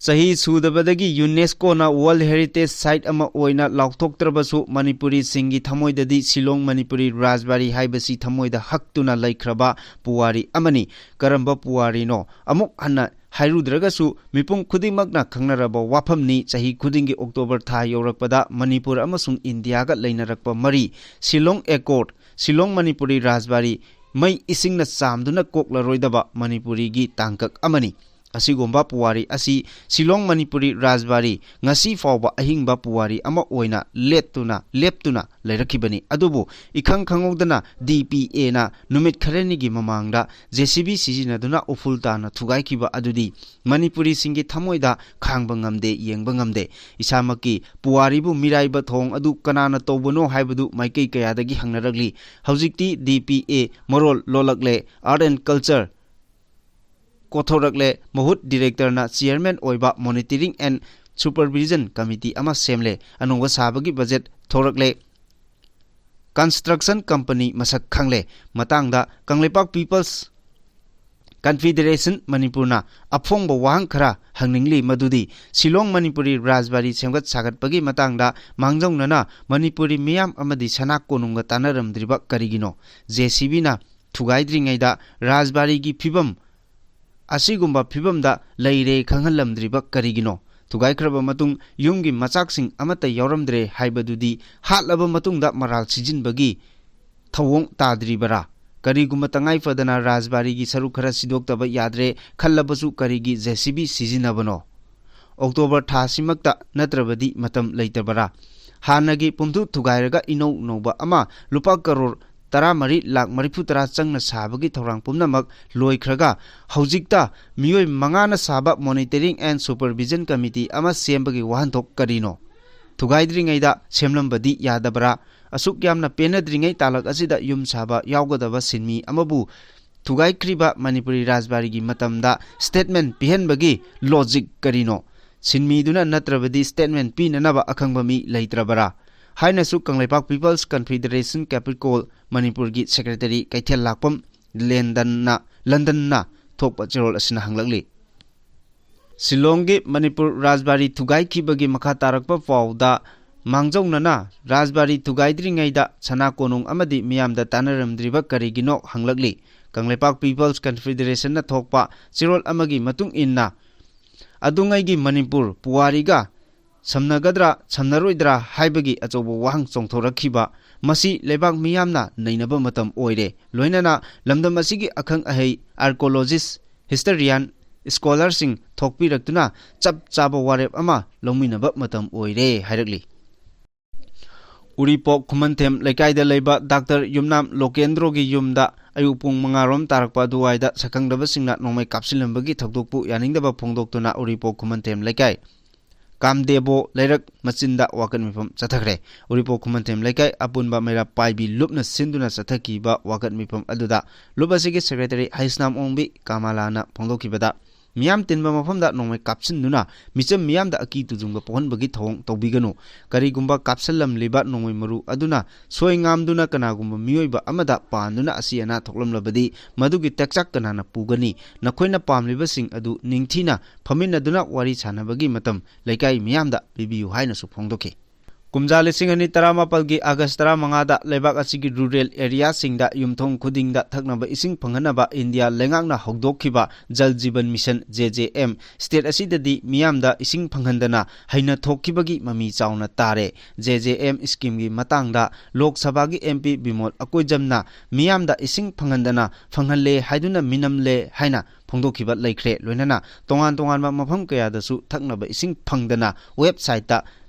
ꯆꯍꯤ ꯁꯨꯗꯕꯗꯒꯤ UNESCOꯅ World Heritage Site ꯑꯃ ꯑꯣꯏꯅ ꯂꯥꯎꯊꯣꯛꯇ꯭ꯔꯕꯁꯨ, ꯃꯅꯤꯄꯨꯔꯤꯁꯤꯡꯒꯤ ꯊꯃꯣꯏꯗꯗꯤ ꯁꯤꯂꯣꯡ ꯃꯅꯤꯄꯨꯔꯤ ꯔꯥꯖꯕꯥꯔꯤ ꯍꯥꯏꯕꯁꯤ ꯊꯃꯣꯏꯗ ꯍꯛꯇꯨꯅ ꯂꯩꯈ꯭ꯔꯕ ꯄꯨꯋꯥꯔꯤ ꯑꯃꯅꯤ꯫ ꯀꯔꯝꯕ ꯄꯨꯋꯥꯔꯤꯅꯣ? ꯑꯃꯨꯛ ꯍꯟꯅ ꯍꯥꯏꯔꯨꯗ꯭ꯔꯒꯁꯨ, ꯃꯤꯄꯨꯝ ꯈꯨꯗꯤꯡꯃꯛꯅ ꯈꯪꯅꯔꯕ ꯋꯥꯐꯝꯅꯤ꯫ ꯆꯍꯤ ꯈꯨꯗꯤꯡꯒꯤ ꯑꯣꯛꯇꯣꯕꯔ ꯊꯥ ꯌꯧꯔꯛꯄꯗ ꯃꯅꯤꯄꯨꯔ ꯑꯃꯁꯨꯡ ꯏꯟꯗꯤꯌꯥꯒ ꯂꯩꯅꯔꯛꯄ ꯃꯔꯤ, ꯁꯤꯂꯣꯡ Accord, ꯁꯤꯂꯣꯡ ꯃꯅꯤꯄꯨꯔꯤ ꯔꯥꯖꯕꯥꯔꯤ, ꯃꯩ ꯏꯁꯤꯡꯅ ꯆꯥꯝꯗꯨꯅ ꯀꯣꯛꯂꯔꯣꯏꯗꯕ ꯃꯅꯤꯄꯨꯔꯤꯒꯤ ꯇꯥꯡꯀꯛ ꯑꯃꯅꯤ꯫ ꯑꯁꯤꯒꯨꯝꯕ ꯄꯨꯋꯥꯔꯤ ꯑꯁꯤ ꯁꯤꯂꯣꯡ ꯃꯅꯤꯄꯨꯔꯤ ꯔꯥꯖꯕꯥꯔꯤ ꯉꯁꯤ ꯐꯥꯎꯕ ꯑꯍꯤꯡꯕ ꯄꯨꯋꯥꯔꯤ ꯑꯃ ꯑꯣꯏꯅ ꯂꯦꯠꯇꯨꯅ, ꯂꯦꯞꯇꯨꯅ ꯂꯩꯔꯛꯈꯤꯕꯅꯤ꯫ ꯑꯗꯨꯕꯨ ꯏꯈꯪ ꯈꯪꯍꯧꯗꯅ DPAꯅ ꯅꯨꯃꯤꯠ ꯈꯔꯅꯤꯒꯤ ꯃꯃꯥꯡꯗ JCB ꯁꯤꯖꯤꯟꯅꯗꯨꯅ ꯎꯐꯨꯜ ꯇꯥꯅ ꯊꯨꯒꯥꯏꯈꯤꯕ ꯑꯗꯨꯗꯤ ꯃꯅꯤꯄꯨꯔꯤꯁꯤꯡꯒꯤ ꯊꯃꯣꯏꯗ ꯈꯥꯡꯕ ꯉꯝꯗꯦ, ꯌꯦꯡꯕ ꯉꯝꯗꯦ꯫ ꯏꯁꯥꯃꯛꯀꯤ ꯄꯨꯋꯥꯔꯤꯕꯨ ꯃꯤꯔꯥꯏꯕ ꯊꯧꯑꯣꯡ ꯑꯗꯨ ꯀꯅꯥꯅ ꯇꯧꯕꯅꯣ ꯍꯥꯏꯕꯗꯨ ꯃꯥꯏꯀꯩ ꯀꯌꯥꯗꯒꯤ ꯍꯪꯅꯔꯛꯂꯤ꯫ ꯍꯧꯖꯤꯛꯇꯤ DPA ꯃꯔꯣꯜ ꯂꯣꯜꯂꯛꯂꯦ, Art and Culture ꯀꯣꯊꯣꯔꯛꯂꯦ꯫ ꯃꯍꯨꯠ Directorꯅ Chairman ꯑꯣꯏꯕ Monitoring and Supervision Committee ꯑꯃ ꯁꯦꯝꯂꯦ꯫ ꯑꯅꯧꯕ ꯁꯥꯕꯒꯤ budget ꯊꯣꯔꯛꯂꯦ꯫ Construction company ꯃꯁꯛ ꯈꯪꯂꯦ꯫ ꯃꯇꯥꯡꯗ ꯀꯪꯂꯩꯄꯥꯛ People's Confederation ꯃꯅꯤꯄꯨꯔꯅ ꯑꯐꯣꯡꯕ ꯋꯥꯍꯪ ꯈꯔ ꯍꯪꯅꯤꯡꯂꯤ, ꯃꯗꯨꯗꯤ ꯁꯤꯂꯣꯡ ꯃꯅꯤꯄꯨꯔꯤ ꯔꯥꯖꯕꯥꯔꯤ ꯁꯦꯝꯒꯠ ꯁꯥꯒꯠꯄꯒꯤ ꯃꯇꯥꯡꯗ ꯃꯥꯡꯖꯧꯅꯅ ꯃꯅꯤꯄꯨꯔꯤ ꯃꯤꯌꯥꯝ ꯑꯃꯗꯤ ꯁꯅꯥ ꯀꯣꯅꯨꯡꯒ ꯇꯥꯟꯅꯔꯝꯗ꯭ꯔꯤꯕ ꯀꯔꯤꯒꯤꯅꯣ? ꯖꯦ ꯁꯤ ꯕꯤꯅ ꯊꯨꯒꯥꯏꯗ꯭ꯔꯤꯉꯩꯗ ꯔꯥꯖꯕꯥꯔꯤꯒꯤ ꯐꯤꯕꯝ ꯑꯁꯤꯒꯨꯝꯕ ꯐꯤꯕꯝꯗ ꯂꯩꯔꯦ ꯈꯪꯍꯜꯂꯝꯗ꯭ꯔꯤꯕ ꯀꯔꯤꯒꯤꯅꯣ? ꯊꯨꯒꯥꯏꯈ꯭ꯔꯕ ꯃꯇꯨꯡ ꯌꯨꯝꯒꯤ ꯃꯆꯥꯛꯁꯤꯡ ꯑꯃꯠꯇ ꯌꯥꯎꯔꯝꯗ꯭ꯔꯦ ꯍꯥꯏꯕꯗꯨꯗꯤ ꯍꯥꯠꯂꯕ ꯃꯇꯨꯡꯗ ꯃꯔꯥꯜ ꯁꯤꯖꯤꯟꯕꯒꯤ ꯊꯧꯑꯣꯡ ꯇꯥꯗ꯭ꯔꯤꯕꯔꯥ? ꯀꯔꯤꯒꯨꯝꯕ ꯇꯉꯥꯏ ꯐꯗꯅ ꯔꯥꯖꯕꯥꯔꯤꯒꯤ ꯁꯔꯨꯛ ꯈꯔ ꯁꯤꯗꯣꯛꯇꯕ ꯌꯥꯗ꯭ꯔꯦ ꯈꯜꯂꯕꯁꯨ ꯀꯔꯤꯒꯤ ꯖꯦ ꯁꯤ ꯕꯤ ꯁꯤꯖꯤꯟꯅꯕꯅꯣ? ꯑꯣꯛꯇꯣꯕꯔ ꯊꯥꯁꯤꯃꯛꯇ ꯅꯠꯇ꯭ꯔꯕꯗꯤ ꯃꯇꯝ ꯂꯩꯇꯕꯔꯥ? ꯍꯥꯟꯅꯒꯤ ꯄꯨꯝꯊꯨ ꯊꯨꯒꯥꯏꯔꯒ ꯏꯅꯧ ꯅꯧꯕ ꯑꯃ ꯂꯨꯄꯥ ꯀꯔꯣꯔ ꯇꯔꯥꯃꯔꯤ ꯂꯥꯈ ꯃꯔꯤꯐꯨ ꯇꯔꯥ ꯆꯪꯅ ꯁꯥꯕꯒꯤ ꯊꯧꯔꯥꯡ ꯄꯨꯝꯅꯃꯛ ꯂꯣꯏꯈ꯭ꯔꯒ ꯍꯧꯖꯤꯛꯇ ꯃꯤꯑꯣꯏ ꯃꯉꯥꯅ ꯁꯥꯕ Monitoring and Supervision Committee ꯑꯃ ꯁꯦꯝꯕꯒꯤ ꯋꯥꯍꯟꯊꯣꯛ ꯀꯔꯤꯅꯣ? ꯊꯨꯒꯥꯏꯗ꯭ꯔꯤꯉꯩꯗ ꯁꯦꯝꯂꯝꯕꯗꯤ ꯌꯥꯗꯕ꯭ꯔꯥ? ꯑꯁꯨꯛ ꯌꯥꯝꯅ ꯄꯦꯟꯅꯗ꯭ꯔꯤꯉꯩ ꯇꯥꯂꯛ ꯑꯁꯤꯗ ꯌꯨꯝ ꯁꯥꯕ ꯌꯥꯎꯒꯗꯕ ꯁꯤꯟꯃꯤ ꯑꯃꯕꯨ ꯊꯨꯒꯥꯏꯈ꯭ꯔꯤꯕ ꯃꯅꯤꯄꯨꯔꯤ ꯔꯥꯖꯕꯥꯔꯤꯒꯤ ꯃꯇꯝꯗ statement ꯄꯤꯍꯟꯕꯒꯤ logic ꯀꯔꯤꯅꯣ? ꯁꯤꯟꯃꯤꯗꯨꯅ ꯅꯠꯇ꯭ꯔꯕꯗꯤ statement ꯄꯤꯅꯅꯕ ꯑꯈꯪꯕ ꯃꯤ ꯂꯩꯇ꯭ꯔꯕꯔꯥ? ꯍꯥꯏꯅꯁꯨ ꯀꯪꯂꯩꯄꯥꯛ People's Confederation Capital ꯃꯅꯤꯄꯨꯔꯒꯤ secretary ꯀꯩꯊꯦꯜ ꯂꯥꯛꯄꯝ ꯂꯦꯟꯗꯟꯅ, ꯂꯟꯗꯟꯅ ꯊꯣꯛꯄ ꯆꯦꯔꯣꯜ ꯑꯁꯤꯅ ꯍꯪꯂꯛꯂꯤ꯫ ꯁꯤꯂꯣꯡꯒꯤ ꯃꯅꯤꯄꯨꯔ ꯔꯥꯖꯕꯥꯔꯤ ꯊꯨꯒꯥꯏꯈꯤꯕꯒꯤ ꯃꯈꯥ ꯇꯥꯔꯛꯄ ꯄꯥꯎꯗ ꯃꯥꯡꯖꯧꯅꯅ ꯔꯥꯖꯕꯥꯔꯤ ꯊꯨꯒꯥꯏꯗ꯭ꯔꯤꯉꯩꯗ ꯁꯅꯥ ꯀꯣꯅꯨꯡ ꯑꯃꯗꯤ ꯃꯤꯌꯥꯝꯗ ꯇꯥꯟꯅꯔꯝꯗ꯭ꯔꯤꯕ ꯀꯔꯤꯒꯤꯅꯣ ꯍꯪꯂꯛꯂꯤ꯫ ꯀꯪꯂꯩꯄꯥꯛ People's Confederationꯅ ꯊꯣꯛꯄ ꯆꯦꯔꯣꯜ ꯑꯃꯒꯤ ꯃꯇꯨꯡ ꯏꯟꯅ, ꯑꯗꯨꯉꯩꯒꯤ ꯃꯅꯤꯄꯨꯔ ꯄꯨꯋꯥꯔꯤꯒ ꯁꯝꯅꯒꯗ꯭ꯔꯥ ꯁꯝꯅꯔꯣꯏꯗ꯭ꯔꯥ ꯍꯥꯏꯕꯒꯤ ꯑꯆꯧꯕ ꯋꯥꯍꯪ ꯆꯣꯡꯊꯣꯔꯛꯈꯤꯕ, ꯃꯁꯤ ꯂꯩꯕꯥꯛ ꯃꯤꯌꯥꯝꯅ ꯅꯩꯅꯕ ꯃꯇꯝ ꯑꯣꯏꯔꯦ꯫ ꯂꯣꯏꯅꯅ ꯂꯝꯗꯝ ꯑꯁꯤꯒꯤ ꯑꯈꯪ ꯑꯍꯩ archaeologist, historian, scholarꯁꯤꯡ ꯊꯣꯛꯄꯤꯔꯛꯇꯨꯅ ꯆꯞ ꯆꯥꯕ ꯋꯥꯔꯦꯞ ꯑꯃ ꯂꯧꯃꯤꯟꯅꯕ ꯃꯇꯝ ꯑꯣꯏꯔꯦ ꯍꯥꯏꯔꯛꯂꯤ꯫ ꯎꯔꯤꯄꯣꯛ ꯈꯨꯃꯟꯊꯦꯝ ꯂꯩꯀꯥꯏꯗ ꯂꯩꯕ ꯗꯥꯛꯇꯔ ꯌꯨꯝꯅꯥꯝ ꯂꯣꯀꯦꯟꯗ꯭ꯔꯣꯒꯤ ꯌꯨꯝꯗ ꯑꯌꯨꯛ ꯄꯨꯡ ꯃꯉꯥ ꯔꯣꯝ ꯇꯥꯔꯛꯄ ꯑꯗꯨꯋꯥꯏꯗ ꯁꯛꯈꯪꯗꯕꯁꯤꯡꯅ ꯅꯣꯡꯃꯩ ꯀꯥꯞꯁꯤꯜꯂꯝꯕꯒꯤ ꯊꯧꯗꯣꯛꯄꯨ ꯌꯥꯅꯤꯡꯗꯕ ꯐꯣꯡꯗꯣꯛꯇꯨꯅ ꯎꯔꯤꯄꯣꯛ ꯈꯨꯃꯟꯊꯦꯝ ꯂꯩꯀꯥꯏ ꯀꯥꯝꯗꯦꯕꯣ ꯂꯩꯔꯛ ꯃꯆꯤꯟꯗ ꯋꯥꯀꯠ ꯃꯤꯐꯝ ꯆꯠꯊꯈ꯭ꯔꯦ꯫ ꯎꯔꯤꯄꯣꯛ ꯈꯨꯃꯟꯊꯦꯝ ꯂꯩꯀꯥꯏ ꯑꯄꯨꯟꯕ ꯃꯩꯔꯥ ꯄꯥꯏꯕꯤ ꯂꯨꯞꯅ ꯁꯤꯟꯗꯨꯅ ꯆꯠꯊꯈꯤꯕ ꯋꯥꯀꯠ ꯃꯤꯐꯝ ꯑꯗꯨꯗ ꯂꯨꯞ ꯑꯁꯤꯒꯤ secretary ꯍꯩꯁꯅꯥꯝ ꯑꯣꯡꯕꯤ ꯀꯃꯂꯥꯅ ꯐꯣꯡꯗꯣꯛꯈꯤꯕꯗ, ꯃꯤꯌꯥꯝ ꯇꯤꯟꯕ ꯃꯐꯝꯗ ꯅꯣꯡꯃꯩ ꯀꯥꯞꯁꯤꯟꯗꯨꯅ ꯃꯤꯆꯝ ꯃꯤꯌꯥꯝꯗ ꯑꯀꯤ ꯇꯨꯖꯨꯡꯕ ꯄꯣꯛꯍꯟꯕꯒꯤ ꯊꯧꯑꯣꯡ ꯇꯧꯕꯤꯒꯅꯨ꯫ ꯀꯔꯤꯒꯨꯝꯕ ꯀꯥꯞꯁꯤꯜꯂꯝꯂꯤꯕ ꯅꯣꯡꯃꯩ ꯃꯔꯨ ꯑꯗꯨꯅ ꯁꯣꯏ ꯉꯥꯝꯗꯨꯅ ꯀꯅꯥꯒꯨꯝꯕ ꯃꯤꯑꯣꯏꯕ ꯑꯃꯗ ꯄꯥꯟꯗꯨꯅ ꯑꯁꯤ ꯑꯅꯥ ꯊꯣꯛꯂꯝꯂꯕꯗꯤ ꯃꯗꯨꯒꯤ ꯇꯦꯛꯆꯥꯛ ꯀꯅꯥꯅ ꯄꯨꯒꯅꯤ? ꯅꯈꯣꯏꯅ ꯄꯥꯝꯂꯤꯕꯁꯤꯡ ꯑꯗꯨ ꯅꯤꯡꯊꯤꯅ ꯐꯝꯃꯤꯟꯅꯗꯨꯅ ꯋꯥꯔꯤ ꯁꯥꯟꯅꯕꯒꯤ ꯃꯇꯝ ꯂꯩꯀꯥꯏ ꯃꯤꯌꯥꯝꯗ ꯄꯤꯕꯤꯌꯨ ꯍꯥꯏꯅꯁꯨ ꯐꯣꯡꯗꯣꯛꯈꯤ꯫ ꯀꯨꯝꯖꯥ ꯂꯤꯁꯤꯡ ꯑꯅꯤ ꯇꯔꯥꯃꯥꯄꯜꯒꯤ ꯑꯥꯒꯁ ꯇꯔꯥꯃꯉꯥꯗ ꯂꯩꯕꯥꯛ ꯑꯁꯤꯒꯤ ꯔꯨꯔꯦꯜ ꯑꯦꯔꯤꯌꯥꯁꯤꯡꯗ ꯌꯨꯝꯊꯣꯡ ꯈꯨꯗꯤꯡꯗ ꯊꯛꯅꯕ ꯏꯁꯤꯡ ꯐꯪꯍꯟꯅꯕ ꯏꯟꯗꯤꯌꯥ ꯂꯩꯉꯥꯛꯅ ꯍꯧꯗꯣꯛꯈꯤꯕ Jal Jeevan mission, J J M, state ꯑꯁꯤꯗꯗꯤ ꯃꯤꯌꯥꯝꯗ ꯏꯁꯤꯡ ꯐꯪꯍꯟꯗꯅ ꯍꯩꯅ ꯊꯣꯛꯈꯤꯕꯒꯤ ꯃꯃꯤ ꯆꯥꯎꯅ ꯇꯥꯔꯦ꯫ ꯖꯦ ꯖꯦ ꯑꯦꯝ ꯁ꯭ꯀꯤꯝꯒꯤ ꯃꯇꯥꯡꯗ ꯂꯣꯛ ꯁꯚꯥꯒꯤ ꯑꯦꯝ ꯄꯤ ꯕꯤꯃꯣꯜ ꯑꯀꯣꯏꯖꯝꯅ ꯃꯤꯌꯥꯝꯗ ꯏꯁꯤꯡ ꯐꯪꯍꯟꯗꯅ ꯐꯪꯍꯜꯂꯦ ꯍꯥꯏꯗꯨꯅ ꯃꯤꯅꯝꯂꯦ ꯍꯥꯏꯅ ꯐꯣꯡꯗꯣꯛꯈꯤꯕ ꯂꯩꯈ꯭ꯔꯦ꯫ ꯂꯣꯏꯅꯅ ꯇꯣꯉꯥꯟ ꯇꯣꯉꯥꯟꯕ ꯃꯐꯝ ꯀꯌꯥꯗꯁꯨ ꯊꯛꯅꯕ ꯏꯁꯤꯡ ꯐꯪꯗꯅ ꯋꯦꯕꯁꯥꯏꯠꯇ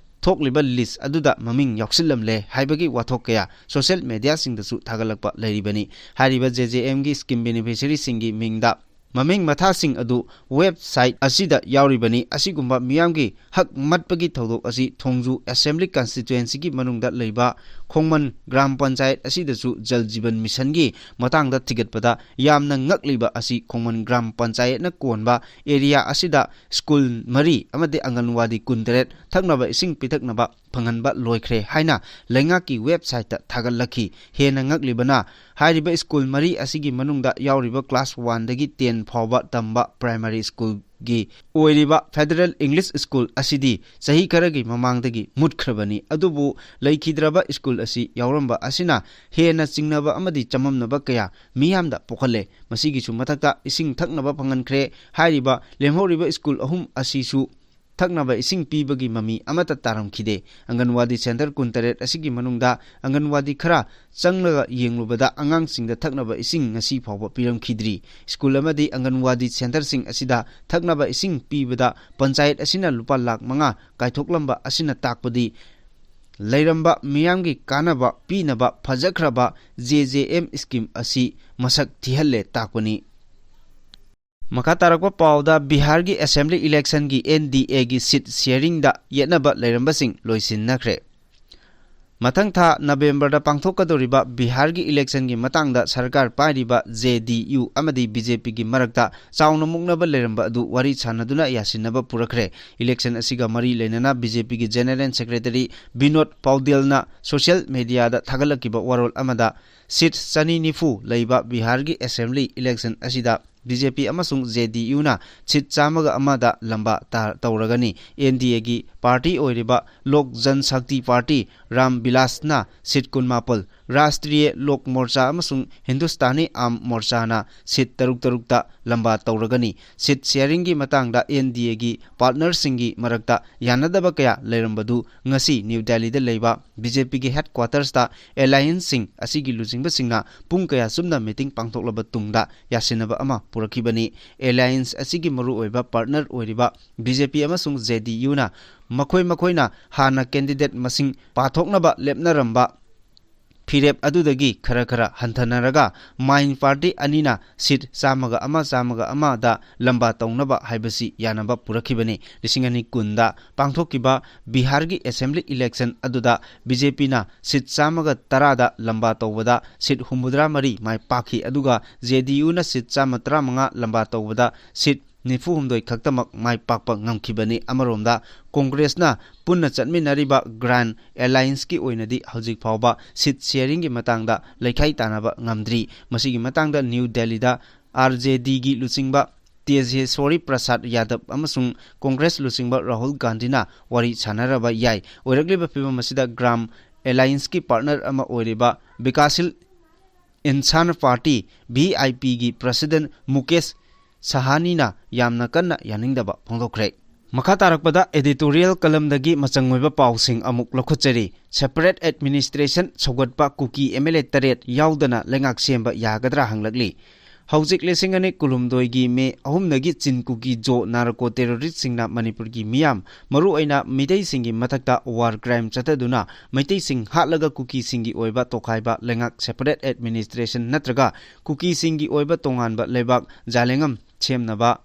ꯊꯣꯛꯂꯤꯕ ꯂꯤꯁ ꯑꯗꯨꯗ ꯃꯃꯤꯡ ꯌꯥꯎꯁꯤꯜꯂꯝꯂꯦ ꯍꯥꯏꯕꯒꯤ ꯋꯥꯊꯣꯛ ꯀꯌꯥ ꯁꯣꯁꯤꯌꯦꯜ ꯃꯦꯗꯤꯌꯥꯁꯤꯡꯗꯁꯨ ꯊꯥꯒꯠꯂꯛꯄ ꯂꯩꯔꯤꯕꯅꯤ꯫ ꯍꯥꯏꯔꯤꯕ ꯖꯦ ꯖꯦ ꯑꯦꯝꯒꯤ ꯁ꯭ꯀꯤꯝ ꯕꯦꯅꯤꯐꯤꯁꯔꯤꯁꯤꯡꯒꯤ ꯃꯤꯡꯗ ꯃꯃꯤꯡ ꯃꯊꯥꯁꯤꯡ ꯑꯗꯨ ꯋꯦꯕꯁꯥꯏꯠ ꯑꯁꯤꯗ ꯌꯥꯎꯔꯤꯕꯅꯤ꯫ ꯑꯁꯤꯒꯨꯝꯕ ꯃꯤꯌꯥꯝꯒꯤ ꯍꯛ ꯃꯠꯄꯒꯤ ꯊꯧꯗꯣꯛ ꯑꯁꯤ ꯊꯣꯡꯖꯨ ꯑꯦꯁꯦꯝꯕ꯭ꯂꯤ ꯀꯟꯁꯇꯤꯇ꯭ꯋꯦꯟꯁꯤꯒꯤ ꯃꯅꯨꯡꯗ ꯂꯩꯕ ꯈꯣꯡꯃꯟ ꯒ꯭ꯔꯥꯝ ꯄꯟꯆꯥꯌꯠ ꯑꯁꯤꯗꯁꯨ ꯖꯜ ꯖꯤꯕꯟ ꯃꯤꯁꯟꯒꯤ ꯃꯇꯥꯡꯗ ꯊꯤꯒꯠꯄꯗ ꯌꯥꯝꯅ ꯉꯛꯂꯤꯕ ꯑꯁꯤ ꯈꯣꯡꯃꯟ ꯒ꯭ꯔꯥꯝ ꯄꯟꯆꯥꯌꯠꯅ ꯀꯣꯟꯕ ꯑꯦꯔꯤꯌꯥ ꯑꯁꯤꯗ ꯁ꯭ꯀꯨꯜ ꯃꯔꯤ ꯑꯃꯗꯤ ꯑꯪꯒꯟꯋꯥꯗꯤ ꯀꯨꯟꯇꯔꯦꯠ ꯊꯛꯅꯕ ꯏꯁꯤꯡ ꯄꯤꯊꯛꯅꯕ ꯐꯪꯍꯟꯕ ꯂꯣꯏꯈ꯭ꯔꯦ ꯍꯥꯏꯅ ꯂꯩꯉꯥꯛꯀꯤ ꯋꯦꯕꯁꯥꯏꯠꯇ ꯊꯥꯒꯠꯂꯛꯈꯤ꯫ ꯍꯦꯟꯅ ꯉꯛꯂꯤꯕꯅ, ꯍꯥꯏꯔꯤꯕ ꯁ꯭ꯀꯨꯜ ꯃꯔꯤ ꯑꯁꯤꯒꯤ ꯃꯅꯨꯡꯗ ꯌꯥꯎꯔꯤꯕ ꯀ꯭ꯂꯥꯁ ꯋꯥꯟꯗꯒꯤ ꯇꯦꯟ ꯐꯥꯎꯕ ꯇꯝꯕ ꯄ꯭ꯔꯥꯏꯃꯥꯔꯤ ꯁ꯭ꯀꯨꯜꯒꯤ ꯑꯣꯏꯔꯤꯕ ꯐꯦꯗꯔꯦꯜ ꯏꯪꯂꯤꯁ ꯁ꯭ꯀꯨꯜ ꯑꯁꯤꯗꯤ ꯆꯍꯤ ꯈꯔꯒꯤ ꯃꯃꯥꯡꯗꯒꯤ ꯃꯨꯠꯈ꯭ꯔꯕꯅꯤ꯫ ꯑꯗꯨꯕꯨ ꯂꯩꯈꯤꯗ꯭ꯔꯕ ꯁ꯭ꯀꯨꯜ ꯑꯁꯤ ꯌꯥꯎꯔꯝꯕ ꯑꯁꯤꯅ ꯍꯦꯟꯅ ꯆꯤꯡꯅꯕ ꯑꯃꯗꯤ ꯆꯃꯝꯅꯕ ꯀꯌꯥ ꯃꯤꯌꯥꯝꯗ ꯄꯣꯛꯍꯜꯂꯦ꯫ ꯃꯁꯤꯒꯤꯁꯨ ꯃꯊꯛꯇ ꯏꯁꯤꯡ ꯊꯛꯅꯕ ꯐꯪꯍꯟꯈ꯭ꯔꯦ꯫ ꯍꯥꯏꯔꯤꯕ ꯂꯦꯝꯍꯧꯔꯤꯕ ꯁ꯭ꯀꯨꯜ ꯑꯍꯨꯝ ꯑꯁꯤꯁꯨ ꯊꯛꯅꯕ ꯏꯁꯤꯡ ꯄꯤꯕꯒꯤ ꯃꯃꯤ ꯑꯃꯠꯇ ꯇꯥꯔꯝꯈꯤꯗꯦ꯫ ꯑꯪꯒꯟꯋꯥꯗꯤ ꯁꯦꯟꯇꯔ ꯀꯨꯟꯇꯔꯦꯠ ꯑꯁꯤꯒꯤ ꯃꯅꯨꯡꯗ ꯑꯪꯒꯟꯋꯥꯗꯤ ꯈꯔ ꯆꯪꯂꯒ ꯌꯦꯡꯂꯨꯕꯗ ꯑꯉꯥꯡꯁꯤꯡꯗ ꯊꯛꯅꯕ ꯏꯁꯤꯡ ꯉꯁꯤ ꯐꯥꯎꯕ ꯄꯤꯔꯝꯈꯤꯗ꯭ꯔꯤ꯫ ꯁ꯭ꯀꯨꯜ ꯑꯃꯗꯤ ꯑꯪꯒꯟꯋꯥꯗꯤ ꯁꯦꯟꯇꯔꯁꯤꯡ ꯑꯁꯤꯗ ꯊꯛꯅꯕ ꯏꯁꯤꯡ ꯄꯤꯕꯗ ꯄꯟꯆꯥꯌꯠ ꯑꯁꯤꯅ ꯂꯨꯄꯥ ꯂꯥꯈ ꯃꯉꯥ ꯀꯥꯏꯊꯣꯛꯂꯝꯕ ꯑꯁꯤꯅ ꯇꯥꯛꯄꯗꯤ ꯂꯩꯔꯝꯕ ꯃꯤꯌꯥꯝꯒꯤ ꯀꯥꯟꯅꯕ ꯄꯤꯅꯕ ꯐꯖꯈ꯭ꯔꯕ ꯖꯦ ꯖꯦ ꯑꯦꯝ ꯁ꯭ꯀꯤꯝ ꯑꯁꯤ ꯃꯁꯛ ꯊꯤꯍꯜꯂꯦ ꯇꯥꯛꯄꯅꯤ꯫ ꯃꯈꯥ ꯇꯥꯔꯛꯄ ꯄꯥꯎꯗ ꯕꯤꯍꯥꯔꯒꯤ ꯑꯦꯁꯦꯝꯕ꯭ꯂꯤ ꯏꯂꯦꯛꯁꯟꯒꯤ ꯑꯦꯟ ꯗꯤ ꯑꯦꯒꯤ ꯁꯤꯠ ꯁꯤꯌꯔꯤꯡꯗ ꯌꯦꯠꯅꯕ ꯂꯩꯔꯝꯕꯁꯤꯡ ꯂꯣꯏꯁꯤꯟꯅꯈ꯭ꯔꯦ꯫ ꯃꯊꯪ ꯊꯥ ꯅꯕꯦꯝꯕꯔꯗ ꯄꯥꯡꯊꯣꯛꯀꯗꯧꯔꯤꯕ ꯕꯤꯍꯥꯔꯒꯤ ꯏꯂꯦꯛꯁꯟꯒꯤ ꯃꯇꯥꯡꯗ ꯁꯔꯀꯥꯔ ꯄꯥꯏꯔꯤꯕ ꯖꯦ ꯗꯤ ꯌꯨ ꯑꯃꯗꯤ ꯕꯤ ꯖꯦ ꯄꯤꯒꯤ ꯃꯔꯛꯇ ꯆꯥꯎꯅ ꯃꯨꯛꯅꯕ ꯂꯩꯔꯝꯕ ꯑꯗꯨ ꯋꯥꯔꯤ ꯁꯥꯟꯅꯗꯨꯅ ꯌꯥꯁꯤꯟꯅꯕ ꯄꯨꯔꯛꯈ꯭ꯔꯦ꯫ ꯏꯂꯦꯛꯁꯟ ꯑꯁꯤꯒ ꯃꯔꯤ ꯂꯩꯅꯅ ꯕꯤ ꯖꯦ ꯄꯤꯒꯤ ꯖꯦꯅꯦꯔꯦꯜ ꯁꯦꯀ꯭ꯔꯦꯇꯔꯤ ꯕꯤꯅꯣꯗ ꯄꯥꯎꯗꯦꯜꯅ ꯁꯣꯁꯤꯌꯦꯜ ꯃꯦꯗꯤꯌꯥꯗ ꯊꯥꯒꯠꯂꯛꯈꯤꯕ ꯋꯥꯔꯣꯜ ꯑꯃꯗ ꯁꯤꯠ ꯆꯅꯤ ꯅꯤꯐꯨ ꯂꯩꯕ ꯕꯤꯍꯥꯔꯒꯤ ꯑꯦꯁꯦꯝꯕ꯭ꯂꯤ ꯏꯂꯦꯛꯁꯟ ꯑꯁꯤꯗ ꯕꯤ ꯖꯦ ꯄꯤ ꯑꯃꯁꯨꯡ ꯖꯦ ꯗꯤ ꯌꯨꯅ ꯁꯤꯠ ꯆꯥꯝꯃꯒ ꯑꯃꯗ ꯂꯝꯕꯥ ꯇꯥ-, ꯇꯧꯔꯒꯅꯤ꯫ ꯑꯦꯟ ꯗꯤ ꯑꯦꯒꯤ ꯄꯥꯔꯇꯤ ꯑꯣꯏꯔꯤꯕ ꯂꯣꯛ ꯖꯟ ꯁꯛꯇꯤ ꯄꯥꯔꯇꯤ, ꯔꯥꯝ ꯕꯤꯂꯥꯁꯅ ꯁꯤꯠ ꯀꯨꯟꯃꯥꯄꯜ, ꯔꯥꯁꯇ꯭ꯔꯤꯌ ꯂꯣꯛ ꯃꯣꯔꯆꯥ ꯑꯃꯁꯨꯡ ꯍꯤꯟꯗꯨꯁꯇꯥꯅꯤ ꯑꯥꯝ ꯃꯣꯔꯆꯥꯅ ꯁꯤꯠ ꯇꯔꯨꯛ ꯇꯔꯨꯛꯇ ꯂꯝꯕꯥ ꯇꯧꯔꯒꯅꯤ꯫ ꯁꯤꯠ ꯁꯤꯌꯔꯤꯡꯒꯤ ꯃꯇꯥꯡꯗ ꯑꯦꯟ ꯗꯤ ꯑꯦꯒꯤ ꯄꯥꯔꯠꯅꯔꯁꯤꯡꯒꯤ ꯃꯔꯛꯇ ꯌꯥꯅꯗꯕ ꯀꯌꯥ ꯂꯩꯔꯝꯕꯗꯨ ꯉꯁꯤ ꯅ꯭ꯌꯨ ꯗꯦꯜꯂꯤꯗ ꯂꯩꯕ ꯕꯤ ꯖꯦ ꯄꯤꯒꯤ ꯍꯦꯗꯀ꯭ꯋꯥꯇꯔꯁꯇ ꯑꯦꯂꯥꯏꯌꯦꯟꯁꯁꯤꯡ ꯑꯁꯤꯒꯤ ꯂꯨꯆꯤꯡꯕꯁꯤꯡꯅ ꯄꯨꯡ ꯀꯌꯥ ꯆꯨꯞꯅ ꯃꯤꯇꯤꯡ ꯄꯥꯡꯊꯣꯛꯂꯕ ꯇꯨꯡꯗ ꯌꯥꯁꯤꯟꯅꯕ ꯑꯃ ꯄꯨꯔꯛꯈꯤꯕꯅꯤ꯫ ꯑꯦꯂꯥꯏꯌꯦꯟꯁ ꯑꯁꯤꯒꯤ ꯃꯔꯨꯑꯣꯏꯕ ꯄꯥꯔꯠꯅꯔ ꯑꯣꯏꯔꯤꯕ ꯕꯤ ꯖꯦ ꯄꯤ ꯑꯃꯁꯨꯡ ꯖꯦ ꯗꯤ ꯌꯨꯅ ꯃꯈꯣꯏ ꯃꯈꯣꯏꯅ ꯍꯥꯟꯅ ꯀꯦꯟꯗꯤꯗꯦꯠ ꯃꯁꯤꯡ ꯄꯥꯊꯣꯛꯅꯕ ꯂꯦꯞꯅꯔꯝꯕ ꯐꯤꯔꯦꯞ ꯑꯗꯨꯗꯒꯤ ꯈꯔ ꯈꯔ ꯍꯟꯊꯅꯔꯒ ꯃꯥꯏꯟ ꯄꯥꯔꯇꯤ ꯑꯅꯤꯅ ꯁꯤꯠ ꯆꯥꯝꯃꯒ ꯑꯃ, ꯆꯥꯝꯃꯒ ꯑꯃꯗ ꯂꯝꯕꯥ ꯇꯧꯅꯕ ꯍꯥꯏꯕꯁꯤ ꯌꯥꯅꯕ ꯄꯨꯔꯛꯈꯤꯕꯅꯤ꯫ ꯂꯤꯁꯤꯡ ꯑꯅꯤ ꯀꯨꯟꯗ ꯄꯥꯡꯊꯣꯛꯈꯤꯕ ꯕꯤꯍꯥꯔꯒꯤ ꯑꯦꯁꯦꯝꯕ꯭ꯂꯤ ꯏꯂꯦꯛꯁꯟ ꯑꯗꯨꯗ ꯕꯤ ꯖꯦ ꯄꯤꯅ ꯁꯤꯠ ꯆꯥꯝꯃꯒ ꯇꯔꯥꯗ ꯂꯝꯕꯥ ꯇꯧꯕꯗ ꯁꯤꯠ ꯍꯨꯝꯐꯨꯇꯔꯥ ꯃꯔꯤ ꯃꯥꯏ ꯄꯥꯛꯈꯤ, ꯑꯗꯨꯒ ꯖꯦ ꯗꯤ ꯌꯨꯅ ꯁꯤꯠ ꯆꯥꯝꯃ ꯇꯔꯥꯃꯉꯥ ꯂꯝꯕꯥ ꯇꯧꯕꯗ ꯁꯤꯠ ꯅꯤꯐꯨ ꯍꯨꯝꯗꯣꯏ ꯈꯛꯇꯃꯛ ꯃꯥꯏ ꯄꯥꯛꯄ ꯉꯝꯈꯤꯕꯅꯤ꯫ ꯑꯃꯔꯣꯝꯗ ꯀꯣꯡꯒ꯭ꯔꯦꯁꯅ ꯄꯨꯟꯅ ꯆꯠꯃꯤꯟꯅꯔꯤꯕ ꯒ꯭ꯔꯥꯟ ꯑꯦꯂꯥꯏꯟꯁꯀꯤ ꯑꯣꯏꯅꯗꯤ ꯍꯧꯖꯤꯛ ꯐꯥꯎꯕ ꯁꯤꯠ ꯁꯤꯌꯔꯤꯡꯒꯤ ꯃꯇꯥꯡꯗ ꯂꯩꯈꯥꯏ ꯇꯥꯅꯕ ꯉꯝꯗ꯭ꯔꯤ꯫ ꯃꯁꯤꯒꯤ ꯃꯇꯥꯡꯗ ꯅ꯭ꯌꯨ ꯗꯦꯜꯂꯤꯗ ꯑꯥꯔ ꯖꯦ ꯗꯤꯒꯤ ꯂꯨꯆꯤꯡꯕ ꯇꯦꯖꯦꯁ꯭ꯋꯔꯤ ꯄ꯭ꯔꯁꯥꯗ ꯌꯥꯗꯕ ꯑꯃꯁꯨꯡ ꯀꯣꯡꯒ꯭ꯔꯦꯁ ꯂꯨꯆꯤꯡꯕ ꯔꯥꯍꯨꯜ ꯒꯥꯟꯙꯤꯅ ꯋꯥꯔꯤ ꯁꯥꯟꯅꯔꯕ ꯌꯥꯏ꯫ ꯑꯣꯏꯔꯛꯂꯤꯕ ꯐꯤꯕꯝ ꯑꯁꯤꯗ ꯒ꯭ꯔꯥꯝ ꯑꯦꯂꯥꯏꯟꯁꯀꯤ ꯄꯥꯔꯠꯅꯔ ꯑꯃ ꯑꯣꯏꯔꯤꯕ ꯕꯤꯀꯥꯁꯤꯜ ꯏꯟꯁꯥꯟ ꯄꯥꯔꯇꯤ, ꯚꯤ ꯑꯥꯏ ꯄꯤꯒꯤ ꯄ꯭ꯔꯁꯤꯗꯦꯟ ꯃꯨꯀꯦꯁ ꯁꯍꯥꯅꯤꯅ ꯌꯥꯝꯅ ꯀꯟꯅ ꯌꯥꯅꯤꯡꯗꯕ ꯐꯣꯡꯗꯣꯛꯈ꯭ꯔꯦ꯫ ꯃꯈꯥ ꯇꯥꯔꯛꯄꯗ editorial columnꯗꯒꯤ ꯃꯆꯪ ꯑꯣꯏꯕ ꯄꯥꯎꯁꯤꯡ ꯑꯃꯨꯛ ꯂꯧꯈꯠꯆꯔꯤ꯫ Separate administration ꯁꯧꯒꯠꯄ ꯀꯨꯀꯤ ꯑꯦꯝ ꯑꯦꯜ ꯑꯦ ꯇꯔꯦꯠ ꯌꯥꯎꯗꯅ ꯂꯩꯉꯥꯛ ꯁꯦꯝꯕ ꯌꯥꯒꯗ꯭ꯔꯥ ꯍꯪꯂꯛꯂꯤ꯫ ꯍꯧꯖꯤꯛ ꯂꯤꯁꯤꯡ ꯑꯅꯤ ꯀꯨꯟꯍꯨꯝꯗꯣꯏꯒꯤ ꯃꯦ ꯑꯍꯨꯝꯗꯒꯤ ꯆꯤꯟ ꯀꯨꯀꯤ ꯖꯣ ꯅꯥꯔꯀꯣ ꯇꯦꯔꯣꯔꯤꯁꯁꯤꯡꯅ ꯃꯅꯤꯄꯨꯔꯒꯤ ꯃꯤꯌꯥꯝ, ꯃꯔꯨꯑꯣꯏꯅ ꯃꯤꯇꯩꯁꯤꯡꯒꯤ ꯃꯊꯛꯇ war crime ꯆꯠꯊꯗꯨꯅ ꯃꯩꯇꯩꯁꯤꯡ ꯍꯥꯠꯂꯒ ꯀꯨꯀꯤꯁꯤꯡꯒꯤ ꯑꯣꯏꯕ ꯇꯣꯈꯥꯏꯕ ꯂꯩꯉꯥꯛ separate administration ꯅꯠꯇ꯭ꯔꯒ ꯀꯨꯀꯤꯁꯤꯡꯒꯤ ꯑꯣꯏꯕ ꯇꯣꯉꯥꯟꯕ ꯂꯩꯕꯥꯛ ꯖꯥꯂꯦꯡꯉꯝ ꯁꯦꯝꯅꯕ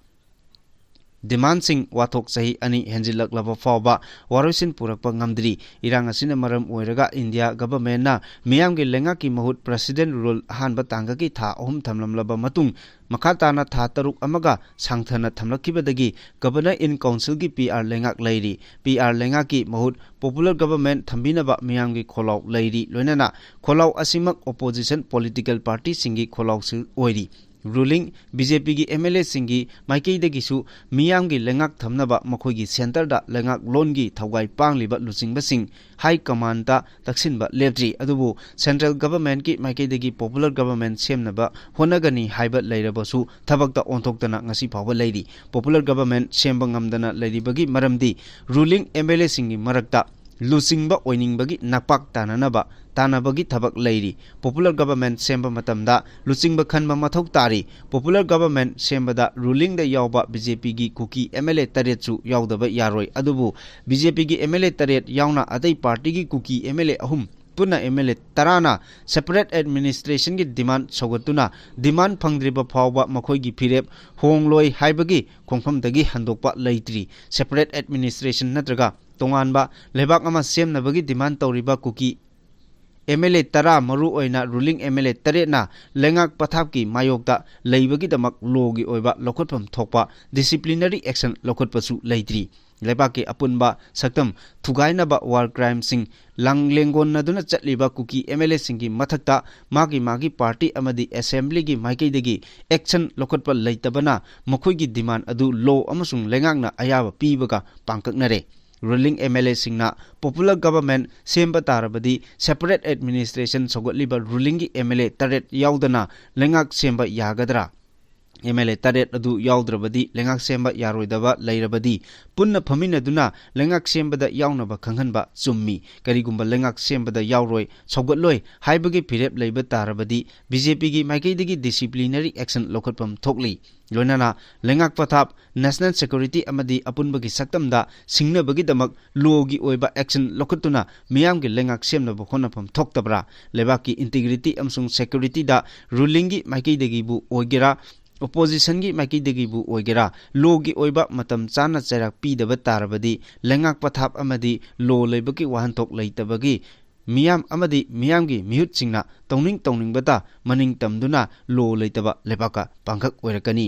ꯗꯤꯃꯥꯟꯁꯤꯡ ꯋꯥꯊꯣꯛ ꯆꯍꯤ ꯑꯅꯤ ꯍꯦꯟꯖꯤꯜꯂꯛꯂꯕ ꯐꯥꯎꯕ ꯋꯥꯔꯣꯏꯁꯤꯟ ꯄꯨꯔꯛꯄ ꯉꯝꯗ꯭ꯔꯤ꯫ ꯏꯔꯥꯡ ꯑꯁꯤꯅ ꯃꯔꯝ ꯑꯣꯏꯔꯒ ꯏꯟꯗꯤꯌꯥ ꯒꯚꯔꯟꯃꯦꯟꯠꯅ ꯃꯤꯌꯥꯝꯒꯤ ꯂꯩꯉꯥꯛꯀꯤ ꯃꯍꯨꯠ ꯄ꯭ꯔꯦꯁꯤꯗꯦꯟꯠ ꯔꯨꯜ ꯑꯍꯥꯟꯕ ꯇꯥꯡꯀꯛꯀꯤ ꯊꯥ ꯑꯍꯨꯝ ꯊꯝꯂꯝꯂꯕ ꯃꯇꯨꯡ, ꯃꯈꯥ ꯇꯥꯅ ꯊꯥ ꯇꯔꯨꯛ ꯑꯃꯒ ꯁꯥꯡꯊꯅ ꯊꯝꯂꯛꯈꯤꯕꯗꯒꯤ ꯒꯚꯔꯅꯔ ꯏꯟ ꯀꯥꯎꯟꯁꯤꯜꯒꯤ ꯄꯤ ꯑꯥꯔ ꯂꯩꯉꯥꯛ ꯂꯩꯔꯤ꯫ ꯄꯤ ꯑꯥꯔ ꯂꯩꯉꯥꯛꯀꯤ ꯃꯍꯨꯠ ꯄꯣꯄꯨꯂꯔ ꯒꯚꯔꯟꯃꯦꯟꯠ ꯊꯝꯕꯤꯅꯕ ꯃꯤꯌꯥꯝꯒꯤ ꯈꯣꯜꯂꯥꯎ ꯂꯩꯔꯤ꯫ ꯂꯣꯏꯅꯅ ꯈꯣꯜꯂꯥꯎ ꯑꯁꯤꯃꯛ ꯑꯣꯄꯣꯖꯤꯁꯟ ꯄꯣꯂꯤꯇꯤꯀꯦꯜ ꯄꯥꯔꯇꯤꯁꯤꯡꯒꯤ ꯈꯣꯜꯂꯥꯎꯁꯨ ꯑꯣꯏꯔꯤ꯫ ꯔꯨꯂꯤꯡ ꯕꯤ ꯖꯦ ꯄꯤꯒꯤ ꯑꯦꯝ ꯑꯦꯜ ꯑꯦꯁꯤꯡꯒꯤ ꯃꯥꯏꯀꯩꯗꯒꯤꯁꯨ ꯃꯤꯌꯥꯝꯒꯤ ꯂꯩꯉꯥꯛ ꯊꯝꯅꯕ ꯃꯈꯣꯏꯒꯤ ꯁꯦꯟꯇꯔꯗ ꯂꯩꯉꯥꯛꯂꯣꯟꯒꯤ ꯊꯧꯒꯥꯏ ꯄꯥꯡꯂꯤꯕ ꯂꯨꯆꯤꯡꯕꯁꯤꯡ ꯍꯥꯏ ꯀꯃꯥꯟꯗ ꯇꯛꯁꯤꯟꯕ ꯂꯦꯞꯇ꯭ꯔꯤ꯫ ꯑꯗꯨꯕꯨ ꯁꯦꯟꯇ꯭ꯔꯦꯜ ꯒꯚꯔꯟꯃꯦꯟꯠꯀꯤ ꯃꯥꯏꯀꯩꯗꯒꯤ ꯄꯣꯄꯨꯂꯔ ꯒꯚꯔꯟꯃꯦꯟꯠ ꯁꯦꯝꯅꯕ ꯍꯣꯠꯅꯒꯅꯤ ꯍꯥꯏꯕ ꯂꯩꯔꯕꯁꯨ ꯊꯕꯛꯇ ꯑꯣꯟꯊꯣꯛꯇꯅ ꯉꯁꯤ ꯐꯥꯎꯕ ꯂꯩꯔꯤ꯫ ꯄꯣꯄꯨꯂꯔ ꯒꯚꯔꯟꯃꯦꯟꯠ ꯁꯦꯝꯕ ꯉꯝꯗꯅ ꯂꯩꯔꯤꯕꯒꯤ ꯃꯔꯝꯗꯤ ꯔꯨꯂꯤꯡ ꯑꯦꯝ ꯑꯦꯜ ꯑꯦꯁꯤꯡꯒꯤ ꯃꯔꯛꯇ ꯂꯨꯆꯤꯡꯕ ꯑꯣꯏꯅꯤꯡꯕꯒꯤ ꯅꯄꯥꯛ ꯇꯥꯅꯅꯕ ꯇꯥꯟꯅꯕꯒꯤ ꯊꯕꯛ ꯂꯩꯔꯤ꯫ ꯄꯣꯄꯨꯂꯔ ꯒꯚꯔꯟꯃꯦꯟꯠ ꯁꯦꯝꯕ ꯃꯇꯝꯗ ꯂꯨꯆꯤꯡꯕ ꯈꯟꯕ ꯃꯊꯧ ꯇꯥꯔꯤ꯫ ꯄꯣꯄꯨꯂꯔ ꯒꯚꯔꯟꯃꯦꯟꯠ ꯁꯦꯝꯕꯗ ꯔꯨꯂꯤꯡꯗ ꯌꯥꯎꯕ ꯕꯤ ꯖꯦ ꯄꯤꯒꯤ ꯀꯨꯀꯤ ꯑꯦꯝ ꯑꯦꯜ ꯑꯦ ꯇꯔꯦꯠꯁꯨ ꯌꯥꯎꯗꯕ ꯌꯥꯔꯣꯏ꯫ ꯑꯗꯨꯕꯨ ꯕꯤ ꯖꯦ ꯄꯤꯒꯤ ꯑꯦꯝ ꯑꯦꯜ ꯑꯦ ꯇꯔꯦꯠ ꯌꯥꯎꯅ ꯑꯇꯩ ꯄꯥꯔꯇꯤꯒꯤ ꯀꯨꯀꯤ ꯑꯦꯝ ꯑꯦꯜ ꯑꯦ ꯑꯍꯨꯝ, ꯄꯨꯟꯅ ꯑꯦꯝ ꯑꯦꯜ ꯑꯦ ꯇꯔꯥꯅ ꯁꯦꯄꯔꯦꯠ ꯑꯦꯗꯃꯤꯅꯤꯁꯇ꯭ꯔꯦꯁꯟꯒꯤ ꯗꯤꯃꯥꯟ ꯁꯧꯒꯠꯇꯨꯅ ꯗꯤꯃꯥꯟ ꯐꯪꯗ꯭ꯔꯤꯕ ꯐꯥꯎꯕ ꯃꯈꯣꯏꯒꯤ ꯐꯤꯔꯦꯞ ꯍꯣꯡꯂꯣꯏ ꯍꯥꯏꯕꯒꯤ ꯈꯣꯡꯐꯝꯗꯒꯤ ꯍꯟꯗꯣꯛꯄ ꯂꯩꯇ꯭ꯔꯤ꯫ ꯁꯦꯄꯔꯦꯠ ꯑꯦꯗꯃꯤꯅꯤꯁꯇ꯭ꯔꯦꯁꯟ ꯅꯠꯇ꯭ꯔꯒ ꯇꯣꯉꯥꯟꯕ ꯂꯩꯕꯥꯛ ꯑꯃ ꯁꯦꯝꯅꯕꯒꯤ ꯗꯤꯃꯥꯟ ꯇꯧꯔꯤꯕ ꯀꯨꯀꯤ ꯑꯦꯝ ꯑꯦꯜ ꯑꯦ ꯇꯔꯥ, ꯃꯔꯨ ꯑꯣꯏꯅ ꯔꯨꯂꯤꯡ ꯑꯦꯝ ꯑꯦꯜ ꯑꯦ ꯇꯔꯦꯠꯅ ꯂꯩꯉꯥꯛ ꯄꯊꯥꯞꯀꯤ ꯃꯥꯌꯣꯛꯇ ꯂꯩꯕꯒꯤꯗꯃꯛ ꯂꯣꯒꯤ ꯑꯣꯏꯕ ꯂꯧꯈꯠꯐꯝ ꯊꯣꯛꯄ ꯗꯤꯁꯤꯄ꯭ꯂꯤꯅꯔꯤ ꯑꯦꯛꯁꯟ ꯂꯧꯈꯠꯄꯁꯨ ꯂꯩꯇ꯭ꯔꯤ꯫ ꯂꯩꯕꯥꯛꯀꯤ ꯑꯄꯨꯟꯕ ꯁꯛꯇꯝ ꯊꯨꯒꯥꯏꯅꯕ ꯋꯥꯔ ꯀ꯭ꯔꯥꯏꯝꯁꯤꯡ ꯂꯥꯡ ꯂꯦꯡꯒꯣꯟꯅꯗꯨꯅ ꯆꯠꯂꯤꯕ ꯀꯨꯀꯤ ꯑꯦꯝ ꯑꯦꯜ ꯑꯦꯁꯤꯡꯒꯤ ꯃꯊꯛꯇ ꯃꯥꯒꯤ ꯃꯥꯒꯤ ꯄꯥꯔꯇꯤ ꯑꯃꯗꯤ ꯑꯦꯁꯦꯝꯕ꯭ꯂꯤꯒꯤ ꯃꯥꯏꯀꯩꯗꯒꯤ ꯑꯦꯛꯁꯟ ꯂꯧꯈꯠꯄ ꯂꯩꯇꯕꯅ ꯃꯈꯣꯏꯒꯤ ꯗꯤꯃꯥꯟ ꯑꯗꯨ ꯂꯣ ꯑꯃꯁꯨꯡ ꯂꯩꯉꯥꯛꯅ ꯑꯌꯥꯕ ꯄꯤꯕꯒ ꯄꯥꯡꯀꯛꯅꯔꯦ꯫ ꯔꯨꯂꯤꯡ ꯑꯦꯝ ꯑꯦꯜ ꯑꯦꯁꯤꯡꯅ ꯄꯣꯄꯨꯂꯔ ꯒꯚꯔꯟꯃꯦꯟꯠ ꯁꯦꯝꯕ ꯇꯥꯔꯕꯗꯤ ꯁꯦꯄꯔꯦꯠ ꯑꯦꯗꯃꯤꯅꯤꯁꯇ꯭ꯔꯦꯁꯟ ꯁꯧꯒꯠꯂꯤꯕ ꯔꯨꯂꯤꯡꯒꯤ ꯑꯦꯝ ꯑꯦꯜ ꯑꯦ ꯇꯔꯦꯠ ꯌꯥꯎꯗꯅ ꯂꯩꯉꯥꯛ ꯁꯦꯝꯕ ꯌꯥꯒꯗ꯭ꯔꯥ? ꯑꯦꯝ ꯑꯦꯜ ꯑꯦ ꯇꯔꯦꯠ ꯑꯗꯨ ꯌꯥꯎꯗ꯭ꯔꯕꯗꯤ ꯂꯩꯉꯥꯛ ꯁꯦꯝꯕ ꯌꯥꯔꯣꯏꯗꯕ ꯂꯩꯔꯕꯗꯤ ꯄꯨꯟꯅ ꯐꯝꯃꯤꯟꯅꯗꯨꯅ ꯂꯩꯉꯥꯛ ꯁꯦꯝꯕꯗ ꯌꯥꯎꯅꯕ ꯈꯪꯍꯟꯕ ꯆꯨꯝꯃꯤ꯫ ꯀꯔꯤꯒꯨꯝꯕ ꯂꯩꯉꯥꯛ ꯁꯦꯝꯕꯗ ꯌꯥꯎꯔꯣꯏ, ꯁꯧꯒꯠꯂꯣꯏ ꯍꯥꯏꯕꯒꯤ ꯐꯤꯔꯦꯞ ꯂꯩꯕ ꯇꯥꯔꯕꯗꯤ ꯕꯤ ꯖꯦ ꯄꯤꯒꯤ ꯃꯥꯏꯀꯩꯗꯒꯤ ꯗꯤꯁꯤꯄ꯭ꯂꯤꯅꯔꯤ ꯑꯦꯛꯁꯟ ꯂꯧꯈꯠꯐꯝ ꯊꯣꯛꯂꯤ꯫ ꯂꯣꯏꯅꯅ ꯂꯩꯉꯥꯛ ꯄꯊꯥꯞ, ꯅꯦꯁꯅꯦꯜ ꯁꯦꯀ꯭ꯌꯨꯔꯤꯇꯤ ꯑꯃꯗꯤ ꯑꯄꯨꯟꯕꯒꯤ ꯁꯛꯇꯝꯗ ꯁꯤꯡꯅꯕꯒꯤꯗꯃꯛ ꯂꯣꯒꯤ ꯑꯣꯏꯕ ꯑꯦꯛꯁꯟ ꯂꯧꯈꯠꯇꯨꯅ ꯃꯤꯌꯥꯝꯒꯤ ꯂꯩꯉꯥꯛ ꯁꯦꯝꯅꯕ ꯍꯣꯠꯅꯐꯝ ꯊꯣꯛꯇꯕ꯭ꯔꯥ? ꯂꯩꯕꯥꯛꯀꯤ ꯏꯟꯇꯤꯒ꯭ꯔꯤꯇꯤ ꯑꯃꯁꯨꯡ ꯁꯦꯀ꯭ꯌꯨꯔꯤꯇꯤꯗ ꯔꯨꯂꯤꯡꯒꯤ ꯃꯥꯏꯀꯩꯗꯒꯤꯕꯨ ꯑꯣꯏꯒꯦꯔꯥ, ꯑꯣꯄꯣꯖꯤꯁꯟꯒꯤ ꯃꯥꯏꯀꯩꯗꯒꯤꯕꯨ ꯑꯣꯏꯒꯦꯔꯥ, ꯂꯣꯒꯤ ꯑꯣꯏꯕ ꯃꯇꯝ ꯆꯥꯅ ꯆꯩꯔꯥꯛ ꯄꯤꯗꯕ ꯇꯥꯔꯕꯗꯤ, ꯂꯩꯉꯥꯛ ꯄꯊꯥꯞ ꯑꯃꯗꯤ ꯂꯣ ꯂꯩꯕꯒꯤ ꯋꯥꯍꯟꯊꯣꯛ ꯂꯩꯇꯕꯒꯤ ꯃꯤꯌꯥꯝ ꯑꯃꯗꯤ ꯃꯤꯌꯥꯝꯒꯤ ꯃꯤꯍꯨꯠꯁꯤꯡꯅ ꯇꯧꯅꯤꯡ ꯇꯧꯅꯤꯡꯕꯇ ꯃꯅꯤꯡ ꯇꯝꯗꯨꯅ ꯂꯣ ꯂꯩꯇꯕ ꯂꯩꯕꯥꯛꯀ ꯄꯥꯡꯈꯛ ꯑꯣꯏꯔꯛꯀꯅꯤ꯫